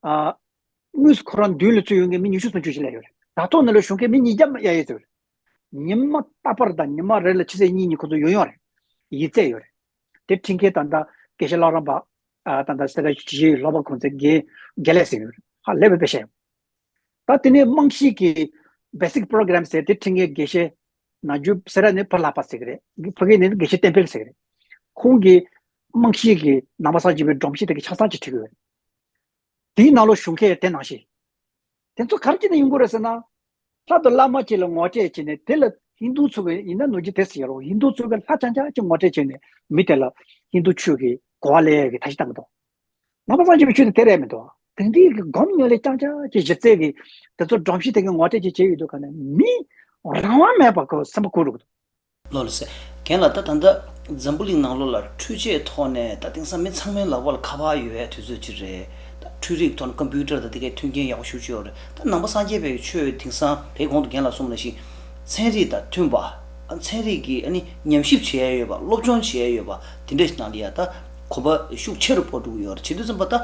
ཨ། དངོས་སུ་ཁོ་རང་མདུན་ལ་ཚུར་ཡོང་མཁན་མི་ཉི་ཤུ་སུམ་ཅུ་ཞིག་སླེབས་ཡོད་རེད། དྲ་ཐོག་ནང་ལ་ཞུགས་མཁན་མི་ཉིས་བརྒྱ་ཡར་ཡོད་ཚོད་རེད། ཉི་མ་རྟག་པར་དང་ཉི་མ་རེ་ལ་ཕྱི་ཚེས་གཉིས་ཉིན་ཁོ་ཚོ་ཡོང་ཡོང་རེད། ཡིག་ཚད་ཡོད་རེད། དེ་འཁྲིད་མཁན་ད་ལྟ་དགེ་བཤེས་བླ་བྲང་པ། ཨ། ད་ལྟ་སེ་ར་བྱིའུ་ལྷོ་པ་གུང་ཚན་དགེ་དགེ་ལེགས་ཟེར་ཡོད་རེད། ཧ་ལས་པའི་དཔེ་བཤད་ཡོད། ད་དེ་ནས་རྨང་གཞི་གི་བྷེ་སིག་པོ་རོ་གྷ་རམ་ཟེར་དེ་འཁྲིད་མཁན་དགེ་བཤེས། ནམ་རྒྱུན་སེ་ར་ནས་ཕུར་ལྷག་པ་ཟེར་གི་རེད། ཕ་གི་ནས་དགེ་བཤེས་བསྟན་འཕེལ་ཟེར་གི་རེད། ཁོང་གིས་རྨང་གཞི་གི་ནང་པ་སངས་རྒྱས་པའི་སྒྲོམ་གཞི་དེ་གི་ཆ་ཚང་ཅིག་ཁྲིད་གི་ཡོད་རེད། དེའི་ནང་ལོགས་ཞུགས་མཁན་དེ་ནང་བཞིན། དེ་ཚོ་ག་རེ་བྱས་ནས་ཡོང་གི་རེད་ཟེར་ན། ལྷ་དང་བླ་མ་ཅིག་ལ་ངོ་སྤྲོད་བྱས་ནས། དེ་ལ་ཧིན་དུ་ཚོ་གི་ཡིན་ན་ནོར་གྱི་དེ་ཟེར་ཡ་རོ། ཧིན་དུ་ཚོ་གི་ལྷ་རྐྱང་རྐྱང་ཅིག་ངོ་སྤྲོད་བྱས་ནས་མི་དེ་ལ་ཧིན་དུ་ཆོས་ཀྱི་གོ་བ་ལེན་ཡ་གི་ཐབས་ཤེས་བཏང་གི་འདུག། ནང་པ་སངས་རྒྱས་པའི་ཆོས་དེ་དེ་རེད་མི་འདུག། དེང་དུས་ཀྱི་སྒོམ་ཉམས་ལེན་རྐྱང་རྐྱང་གི་གཞི་རྩའི་གི་དེ་ཚོ་སྒྲོམ་གཞི་དེ་གི་ངོ་སྤྲོད་ཅིག་བྱས་ཡོད་དུས་ག་ནས་མི་རང་དབང་མེད་པ་གི་སེམས་པ་འཁོར་འགྲོ་གི་འདུག། ལོ་ལ་ཟེར། རྒན་ལགས། ད་ད་ལྟ་འཛམ་བུ་གླིང་ནང་ལོགས་ལ་འཕྲུལ་ཆས་ཐོག་ནས་ད་དེང་སང་མི་ཚང་མའི་ལག་པ་ལ་ཁ་པར་ཡོད་པའི་དུས་ཚོད་ཅིག་རེད། ད་འཕྲུལ་རིག་ཐོག་ནས་ཀམ་པུ་ཊར་དང་དེ་གའི་མཐུན་རྐྱེན་ཡག་པོ་ཞེ་པོ་ཅིག་ཡོད་རེད། ད་ནང་པ་སངས་རྒྱས་པའི་ཆོས་དེང་སང་དེའི་གོང་དུ་རྒན་ལགས་གསུངས་པ་ནང་བཞིན་ཚན་རིག་དང་མཐུན་པ། ཨ། ཚན་རིག་གི་ཨ་ནི་ཉམས་ཞིབ་བྱེད་ཡ་ཡོད་པ། སློབ་སྦྱོང་བྱེད་ཡ་ཡོད་པ། དེ་འདྲ་ཞིག་ནང་ལ་ཡ་ད་གོམ་པ་ཤུགས་ཆེ་རུ་སྤོ་འགྲོ་གི་ཡོད་རེད། བྱེད་དུས་ཙམ་པ་ད་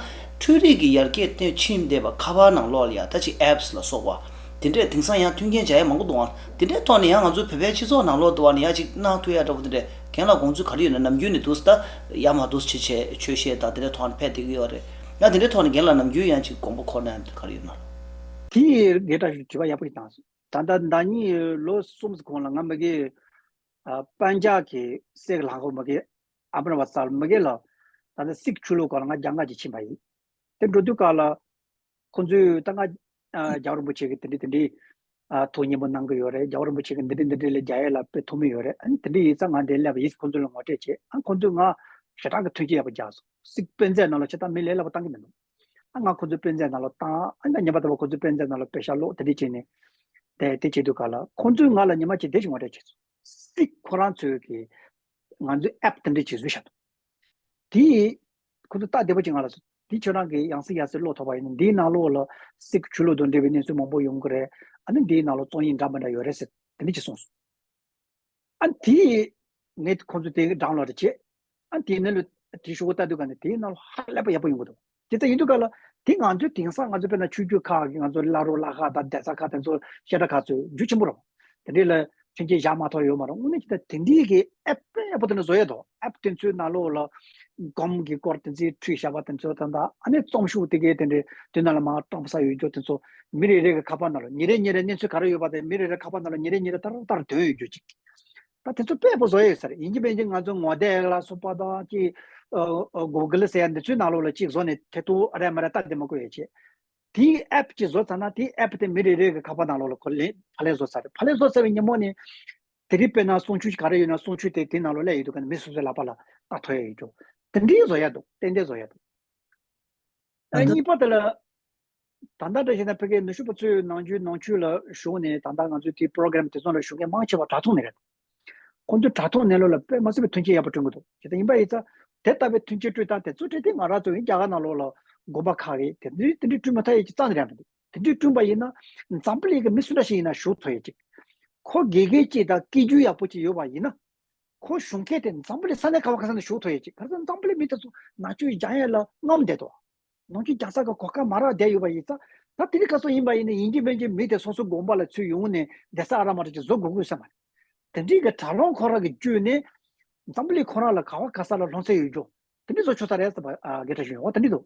འཕྲུལ་རིག་གི་ཡར་རྒྱས་དེ་ཕྱིན་བསྡད་པ། ཁ་པར་ནང་ལོགས་ལ་ཡ་ད་ཅིག་ཨེབ་སི་ལ་སོགས་པ། དེ་འདྲས་དེང་སང་ཡང་མཐུན་རྐྱེན་བྱ་ཡ་མང་པོ་འདུག་ཨང་། དེ་འདྲས་ཐོག་ནས་ཡང་ང་ཚོའི་བོད་པའི་སྤྱི་ཚོགས་ནང་ལོགས་དུ་བ་ནས་ཡང་ཅིག་གནང་ཐུབ་ཡ་འདྲ་པོ་དེ་འདྲས་རྒན་ལགས་དགོངས་ཚུལ་ག་རེ་ཡོད་ན། ནམ་རྒྱུན་ནས་འདུག་ད་ཡ་མ་འདུག་བྱེད་བྱེད་ཆོས་བཤད་དང་དེ་འདྲས་ཐོག་ནས་ཕེབས་བསྡད་ཀྱི་ཡོད་རེད། ཡང་དེ་འདྲས་ཐོག་ནས་རྒན་ལགས་ནམ་རྒྱུན་ཡང་ཅིག་དགོངས་པ་འཁོར་ན་ཡང་ག་རེ་ཡོད་ན། དེ་ཡི་རྒན་བཀྲ་ཤིས་དྲི་བ་ཡག་པོ་ཞིག་བཏང་སོང་། ད་ལྟ་ཟླ་གཉིས་ལོ་གསུམ་གོང་ལ་ང་མ་གི་ཨ་པན་ཇབ་ཀྱི་སའི་གི་ལྷ་ཁང་མ་གི་ཨ་མ་ར་བ་སལ་མ་གི་ལ་ད་ལྟ་སིག་ཆོས་ལུགས་སྐོར་ལ་ང་རྒྱ་གར་གྱི་ཕྱིན་པ་ཡིན། དེ་འགྲོ་དུས་སྐབས་ལ་ཁོང་ཚོས་ད་ང་ཨ་རྒྱལ་བ་རིན་པོ་ཆེ་གི་དེ་འདྲའི་དེ་འདྲའི་ཨ་ཐུགས་མཉེས་པོ་གནང་གི་ཡོད་རེད། རྒྱལ་བ་རིན་པོ་ཆེ་གི་འདི་འདྲའི་འདི་འདྲའི་ལས་རྒྱག་ཡས་ལ་དཔེ་ཐུགས་མོས་ཡོད་རེད། ཨ་ནི་དེ་འདྲའི་ཡིན་ཙང་ང་འདིར་སླེབས་པ་ཡིན། ཁོང་ཚོ་ལ་ངོ་སྤྲོད་བྱས། ཨ་ཁོང་ཚོས་ང་ཞེ་དྲག་གི་མཐུན་རྐྱེན་ཡག་པོ་རྒྱག་སོང་། སིག་དཔེ་མཛོད་ནང་ལ་ཆེ་ད་མི་ལས་སླ་པོ་བཏང་གི་མི་འདུག་ཨ་ང་ཁོང་ཚོའི་དཔེ་མཛོད་ནང་ལ་བཏང་། ཨ་ང་ཉིན་པ་ལྟ་བུ་ཁོང་ཚོའི་དཔེ་མཛོད་ནང་ལ་དཔེ་ཤག་ཀློག་དེ་འདྲ་བྱས་ནས་དེ་དེ་བྱེད་དུས་སྐབས་ལ་ཁོང་ཚོས་ང་ལ་ཉི་མ་གཅིག་དེ་ཞིག་ངོ་སྤྲོད་བྱས་སོང་། སིག་ཁོ་རང་ཚོས་ཀྱི་ང་ཚོའི་ཨེབ་དེ་འདྲ་ཅིག་བཟོས་བཞག་འདུག་དེ་ཁོ་ཚོ་སྟབས་བདེ་པོ་ཅིག་ང་ལ་སོང་། དེ་ཁྱོད་རང་གིས་ཡང་སེ་ཡང་སེ་ཀློག་ཐུབ་པ་ཡིན་ན་འདིའི་ནང་ལོགས་ལ་སིག་ཆོས་ལུགས་དང་འབྲེལ་བའི་གནས་ཚུལ་མང་པོ་ཡོང་གི་རེད། ཨ་ནི་འདིའི་ནང་ལ་རྩོམ་ཡིག་འདྲ་མི་འདྲ་ཡོད་རེད་ཟེར་དེ་འདྲ་ཅིག་གསུངས་སོང་། ཨ་དེ་ངས་ཁོང་ཚོ་དེ་གི་ཌའུན་ལོཌ་བྱས། ཨ་དེ་ནས་ལོ་དེ་ཤོག་གུ་ལྟ་དུས་ག་ནས་དེའི་ནང་ལ་ཧ་ལས་པ་ཡག་པོ་ཡོང་གི་འདུག་དེ་ལྟ་ཡིན་དུས་ག་ལ་དེ་ང་ཚོའི་དེང་སང་ང་ཚོ་དཔེར་ན་ཆོས་བརྒྱུད་ཁག་གི་ང་ཚོ་བླ་རུང་བླ་ཁག་དང་གདན་ས་ཁག་དེ་ཚོ་བཤད་གྲྭ་ཁག་ཚོས་རྒྱུ་ཆེན་པོ་རེད། དེ་འདྲའི་ལ་མཐུན་རྐྱེན་བཞག་མ་ཐུབ་ཡོད་མ་རེད། དངོས་གནས་ཀྱི་ད་དེ་འདྲའི་གི་ཨེབ་དཔེ་ཡག་པོ་དེ་འདྲ་བཟོ་ཡས་འདུག་ཨེབ་དེ་ཚོའི་ནང་ལོགས་ལ་སྒོམ་གྱི་སྐོར་དེ་ཚོའི་ཁྲིད་བཞག་པ་དེ་ཚོ་དང་། ད་ཨ་ནི་རྩོམ་ཤོག་དེ་གའི་དེ་འདྲའི་དེ་ནང་ལ་མར་སྤྲང་པོ་ས་ཡོད་རྒྱུ་དེ་ཚོ་མི་རེ་རེ་གི་ཁ་པར་ནང་ལ་ཉིན་རེ་ཉིན་རེ་གནས་ཚུལ་ག་རེ་ཡོད་པ་དེ་མི་རེ་རེ་ཁ་པར་ནང་ལ་ཉིན་རེ་ཉིན་རེ་ལྟར་ལྟར་ཐོན་ཡོད་རྒྱུ་ཅིག་ད་དེ་ཚོ་དཔེ་པོ་བཟོ་ཡོད་ས་རེད། ཡིན་གཅིག་མིན་གཅིག་ང་ཚོ་ངོ་དེབ་ལ་སོགས་པ་དང་ཅིག་ཨ་ཨ་གུ་གལ་ཟེར་ཡ་འདི་ཚོའི་ནང་ལོགས་ལ་ཅིག་བཟོ་ནས་ཐད་གཏོང་ཨ་རེ་མ་རེ་ལྟ་བདེ་མ་བཀོད་ཡོད་ཅེས། དེའི་ཨེབ་ཅིག་བཟོ་ཚར་ན་དེའི་ཨེབ་དེ་མི་རེ་རེ་གི་ཁ་པར་ནང་ལོགས་ལ་ཁོ་ལེན་ཕབ་ལེན་བཟོ་ཚར་རེད། ཕབ་ལེན་བཟོ་ཚར་བའི་ཉིན་མོ་ནས་དེ་རིང་དཔེར་ན་གསུང་ཆོས་ག་རེ་ཡོད་ན་གསུང་ཆོས་དེ་དེའི་ནང་ལོགས་སླེབས་ཡོང་དུས་ག་ནས་མི་སོ་སོའི་ལག་པ་ལ་ལྟ་ཐུབ་ཡ་ཡོད་རྒྱུ་དེ་འདྲའི་བཟོ་ཡ་འདུག་ཏན་ཏན་བཟོ་ཡ་འདུག་ད་ལྟ་གཉིས་པ་དེ་ལ། ད་ལྟ་འདྲ་བྱས་ན་ཕ་གིའི་ནུབ་ཕྱོགས་པ་ཚོས་ནམ་རྒྱུན་ནང་ཆོས་ལ་ཞུགས་ནས་ད་ལྟ་ང་ཚོའི་དེའི་པོ་རོ་གྷ་རམ་དེ་ཚོ་ལ་ཞུགས་མཁན་མང་ཆེ་བ་དྲ་ཐོག་ནས་རེད། ཁོང་ཚོའི་དྲ་ཐོག་ནས་ལོ་ལ་དཔེ་མ་སྲིད་པའི་མཐུན་རྐྱེན་ཡག་པོ་བསྐྲུན་གྱི་འདུག་དེ་ལྟ་ཡིན་པ་ཡིན་ཙང་དེ་ལྟ་བུའི་མཐུན་རྐྱེན་བསྐྲུན་སྟངས་དེ་ཚོ་འཕྲོད་བསྟེན་ང་རང་ཚོ་ཡིན་རྒྱ་གར་ནང་ལོགས་ལ་དགོན་པ་ཁག་གིས་དེ་འདྲའི་དེ་འདྲའི་བསྐྲུན་མ་ཐུབ་ཡས་ཀྱི་རྩ་ནས་རེད་མི་འདུག་དེ་འདྲའི་བསྐྲུན་པ་ཡིན་ན་འཛམ་བུ་གླིང་གི་མི་སུ་འདྲ་ཞིག་ཡིན་ན་ཞུགས་ཐུབ་ཡས་ཅིག་ཁོ་དགེ་རྒན་ཅིག་དང་སྐད་སྒྱུར་ཡག་པོ་ཅིག་ཡོད་པ་ཡིན་ན། ཁོ་ཞུགས་མཁན་དེ་འཛམ་བུ་གླིང་ས་གནས་ག་བ་ག་ས་ནས་ཞུགས་ཐུབ་ཡས་ཅིག་ག་ཚོད་འཛམ་བུ་གླིང་མི་དེ་ཚོ་ནང་ཆོས་སྦྱང་ཡས་ལ་རྔམ་བསྡད་དོ། ནང་ཆོས་སྦྱང་ས་གི་གོ་སྐབས་མ་རག་བསྡད་ཡོད་པ་ཡིན་ཙང་། ད་དེ་རིང་ཁ་སང་ཡིན་པ་ཡིན་ན་ཡིན་གཅིག་མིན་གཅིག་མི་དེ་སོ་སོའི་དགོན་པ་ལ་ཚུར་ཡོང་ནས་གདན་ས་ཨ་ར་མ་ར་ཅིག་བཟོ་དགོས་དགོས་བསམ་པ་རེད། དེ་འདྲའི་གི་དྲ་ལམ་ཁོ་རང་གི་བརྒྱུད་ནས་འཛམ་བུ་གླིང་ཁོ་རང་ལ་ག་བ་ག་ས་ལ་སློབ་ཚན་ཡོད་རྒྱུ་དེ་འདྲའི་བཟོ་ཆོག་ས་རེད་བསམ་པ་ཨ་རྒན་བཀྲ་ཤིས་ཡོད་འོ་དེ་འདྲའི་འདུག་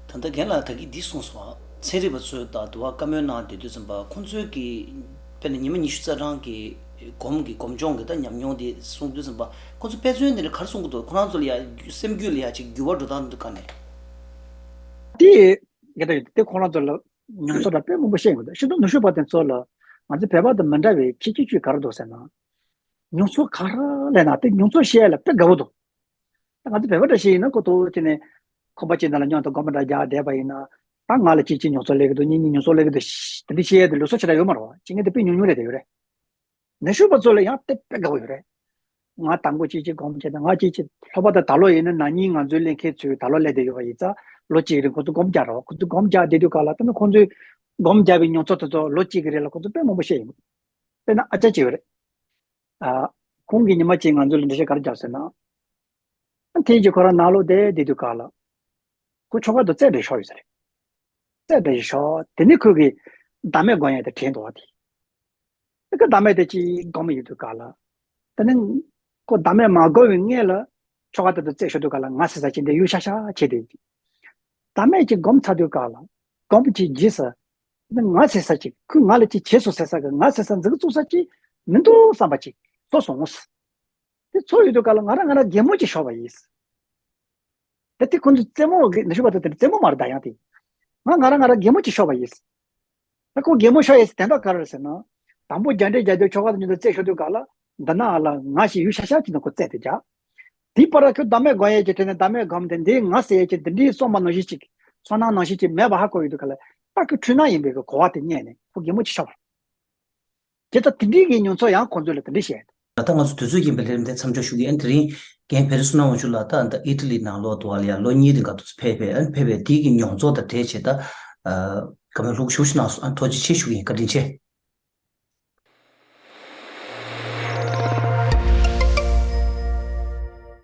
ད་ལྟ་རྒན་ལགས་ད་གིན་འདི་གསུངས་སོང་། ཚན་རིག་པ་ཚོས་ད་དུ་བ་བཀའ་མོལ་གནང་བསྡད་དུས་ཙམ་པ་ཁོང་ཚོས་ཀྱི་དཔེར་ན་ཉི་མ་ཉི་ཤུ་རྩ་གྲངས་ཀྱི་སྒོམ་གྱི་སྒོམ་སྦྱོང་གི་ད་ཉམས་མྱོང་དེ་གསུངས་དུས་ཙམ་པ་ཁོང་ཚོ་དཔེ་མཚོན་དེ་འདྲ་ག་རེ་གསུང་གི་འདུག་ཁོ་རང་ཚོ་ལ་ཡ་སེམས་རྒྱུད་ལ་ཡ་ཅིག་འགྱུར་བ་འགྲོ་སྟངས་འདུག་ག་ནས། དེ་ཡི་གེ་ད་དེ་ཁོ་རང་ཚོ་ལ་མྱོང་ཚོར་ད་དཔེ་མང་པོ་བཤད་ཡོད་འདུག་ཤིན་ཏུ་ནུས་ཤུགས་པ་དེ་ཚོ་ལ་ང་ཚོ་བོད་པ་དང་མི་འདྲ་བའི་ཁྱད་ཆོས་ཅིག་ག་རེ་འདུག་ཟེར་ན། མྱོང་ཚོར་ག་རེ་སླེབས་ན་དེ་མྱོང་ཚོར་བཤད་ཡ་ལ་དཔེ་དགའ་བོ་འདུག་ད་ང་ཚོ་བོད་པ་འདྲ་ཞིག་ཡིན་ན་ཁོ་ཐོག་ཅིག་ནས་ཁང་པ་ཅིག་ནང་ལ་མཉམ་དུ་སྒོམ་པ་འདྲ་རྒྱག་བསྡད་པ་ཡིན་ན། ད་ང་ལ་ཅིག་ཅིག་མྱོང་ཚོར་སླེབས་ཀྱི་འདུག་གཉིས་གཉིས་མྱོང་ཚོར་སླེབས་ཀྱི་འདུག་དེ་འདྲ་བཤད་ཡ་དེ་ལུགས་སྲོལ་ཆེ་དྲགས་ཡོད་མ་རེད་བ། ཅིག་ངས་དེ་དཔེ་ཉུང་ཉུང་རེད་དེ་ཡོད་རེད། ནུས་ཤུགས་པ་ཚོ་ལ་ཡང་དེ་དཔེ་དགའ་བོ་ཡོད་རེད། ང་དང་པོ་ཅིག་ཅིག་སྒོམ་བྱས་ཏེ་ང་ཅིག་ཅིག་ལྷག་པར་དུ་ད་ལོ་ཡིན་ན་ན་ནིང་ང་ཚོའི་ལས་མཁན་ཚོས་ད་ལོ་སླེབས་བསྡད་ཡོད་པ་ཡིན་ཙང་ལོ་གཅིག་རིང་ཁོ་ཚོ་སྒོམ་རྒྱག་རོགས། ཁོ་ཚོ་སྒོམ་རྒྱག་བསྡད་དུས་སྒང་ལ་ད་ནི་ཁོ་ཚོས་སྒོམ་རྒྱག་པའི་མྱོང་ཚོར་དེ་ཚོ་ལོ་གཅིག་གི་རིང་ལ་ཁོ་ཚོ་དཔེ་མང་པོ་བཤད་ཡོད། དཔེར་ན་ཨ་ཅག་ཅིག་ཡོད་རེད། ཨ། ཁོང་གིས་ཉི་མ་གཅིག་ང་ཚོ་ལ་འགྲེལ་བཤད་ག་རེ་བརྒྱབ་ཟེར་ན། ཨ་དེ་རྗེས་ཁོ་རང་ནང་ལོགས་བསྡད་བསྡད་དུས་སྒང་ལ། ཁོ་ཆོ་ག་དང་རྩེད་འགྲན་ཞུགས་ཡོད་ས་རེད། རྩེད་འགྲན་ཞུགས་དེ་ནས་ཁོས་ཀྱིས་བདག་མེད་སྒོམ་ཡས་དེ་དྲན་འདུག་བ་དེ། ཨ་ཁོ་བདག་མེད་དེ་ཅིག་སྒོམ་ཡོད་དུས་སྒང་ལ། དེ་ནས་ཁོ་བདག་མེད་མ་སྒོམ་པའི་སྔོན་ལ་ཆོ་ག་དེ་དང་རྩེད་ཞུགས་དུས་སྒང་ལ་ང་ཟེར་ས་ཅིག་འདི་ཡུལ་ཤ་ཤ་བྱས་ཏེ། བདག་མེད་ཅིག་སྒོམ་ཚར་དུས་སྒང་ལ། སྒོམ་གྱི་རྗེས་སུ། ང་ཟེར་ས་ཅིག་ཁོས་ང་ལ་ཅིག་བྱས་སོང་ཟེར་ས་གི་ང་ཟེར་ས་འཛུགས་བཙུགས་ས་ཅིག་མི་འདུག་བསམ་པ་ཅིག་ཚོར་སོང་ངོ་། དེ་ཚོར་ཡོང་དུས་སྒང་ལ་ང་རང་ང་རང་གད་མོ་ཅིག་ཤོར་བ་ཡིན། ད་དེ་ཁོ་ཚོ་རྩེད་མོ་གི་ནུས་ཤུགས་པ་ཚོ་དེ་རྩེད་མོ་མ་རེད་ད་ཡང་དེ། ང་ང་རང་ང་རང་གད་མོ་ཅིག་ཤོར་བ་ཡིན། ད་ཁོ་གད་མོ་ཤོར་ཡས་དོན་དག་ག་རེ་རེད་ཟེར་ན། དང་པོ་རྒྱ་འདྲེ་རྒྱ་འདྲེ་ཆོ་ག་དང་མཉམ་དུ་རྩེད་ཤོར་དུས་སྒང་ལ། འདི་ན་ཨ་ལ་ང་ཞིག་ཡུལ་ཤ་ཤ་ཅིག་ནང་ཁོ་རྩེད་དེ་རྒྱག་དེའི་བར་ལ་ཁོས་བདག་མེད་སྒོམ་ཡས་ཀྱི་དེ་ནས་བདག་མེད་སྒོམ་དེ་འདི་ང་ཟེར་ཡས་ཀྱི་འདི་འདྲའི་སོང་བ་ནང་བཞིན་ཅིག་ཚོར་སྣང་ནང་བཞིན་ཅིག་མེད་པ་ཧ་གོ་ཡོང་དུས་སྒང་ལ། ད་ཁོ་འཁྲུལ་སྣང་ཡིན་པའི་གི་གོ་བ་དེ་རྙེད་ནས་ཁོ་གད་མོ་ཅིག་ཤོར་བ་རེད། དེ་ལྟར་དེ་འདྲའི་གི་མྱོང་ཚོར་ཡང་ཁོང་ཚོ་ལ་དེ་འདྲ་བཤད། ད་ལྟ་ང་ཚོ་དུས་ཚོད་ཡིན་པའི་ལྷན་རྒྱས་མཚམས་འཇོག་ཞུ་གི་ཡིན། དེ་རིང་རྒན་བེ་རི་བསོད་ནམས་དབང་ཕྱུག་ལགས་ད་ལྟ་ཨི་ཊ་ལི་ནང་ལོགས་དུ་བ་ལ་ཡ་ལོ་གཉིས་རིང་ག་དུས་སུ་ཕེབས་པས། ཨ་ནི་ཕེབས་པའི་དེའི་གི་མྱོང་ཚོར་དང་འབྲེལ་བྱས་ད། ཨ། བཀའ་མོལ་ལྷུག་ཞུ་ཞུ་གནང་སོང་། ཨ་ནི་ཐུགས་རྗེ་ཆེ་ཞུ་གི་ཡིན། བཀའ་དྲིན་ཆེ།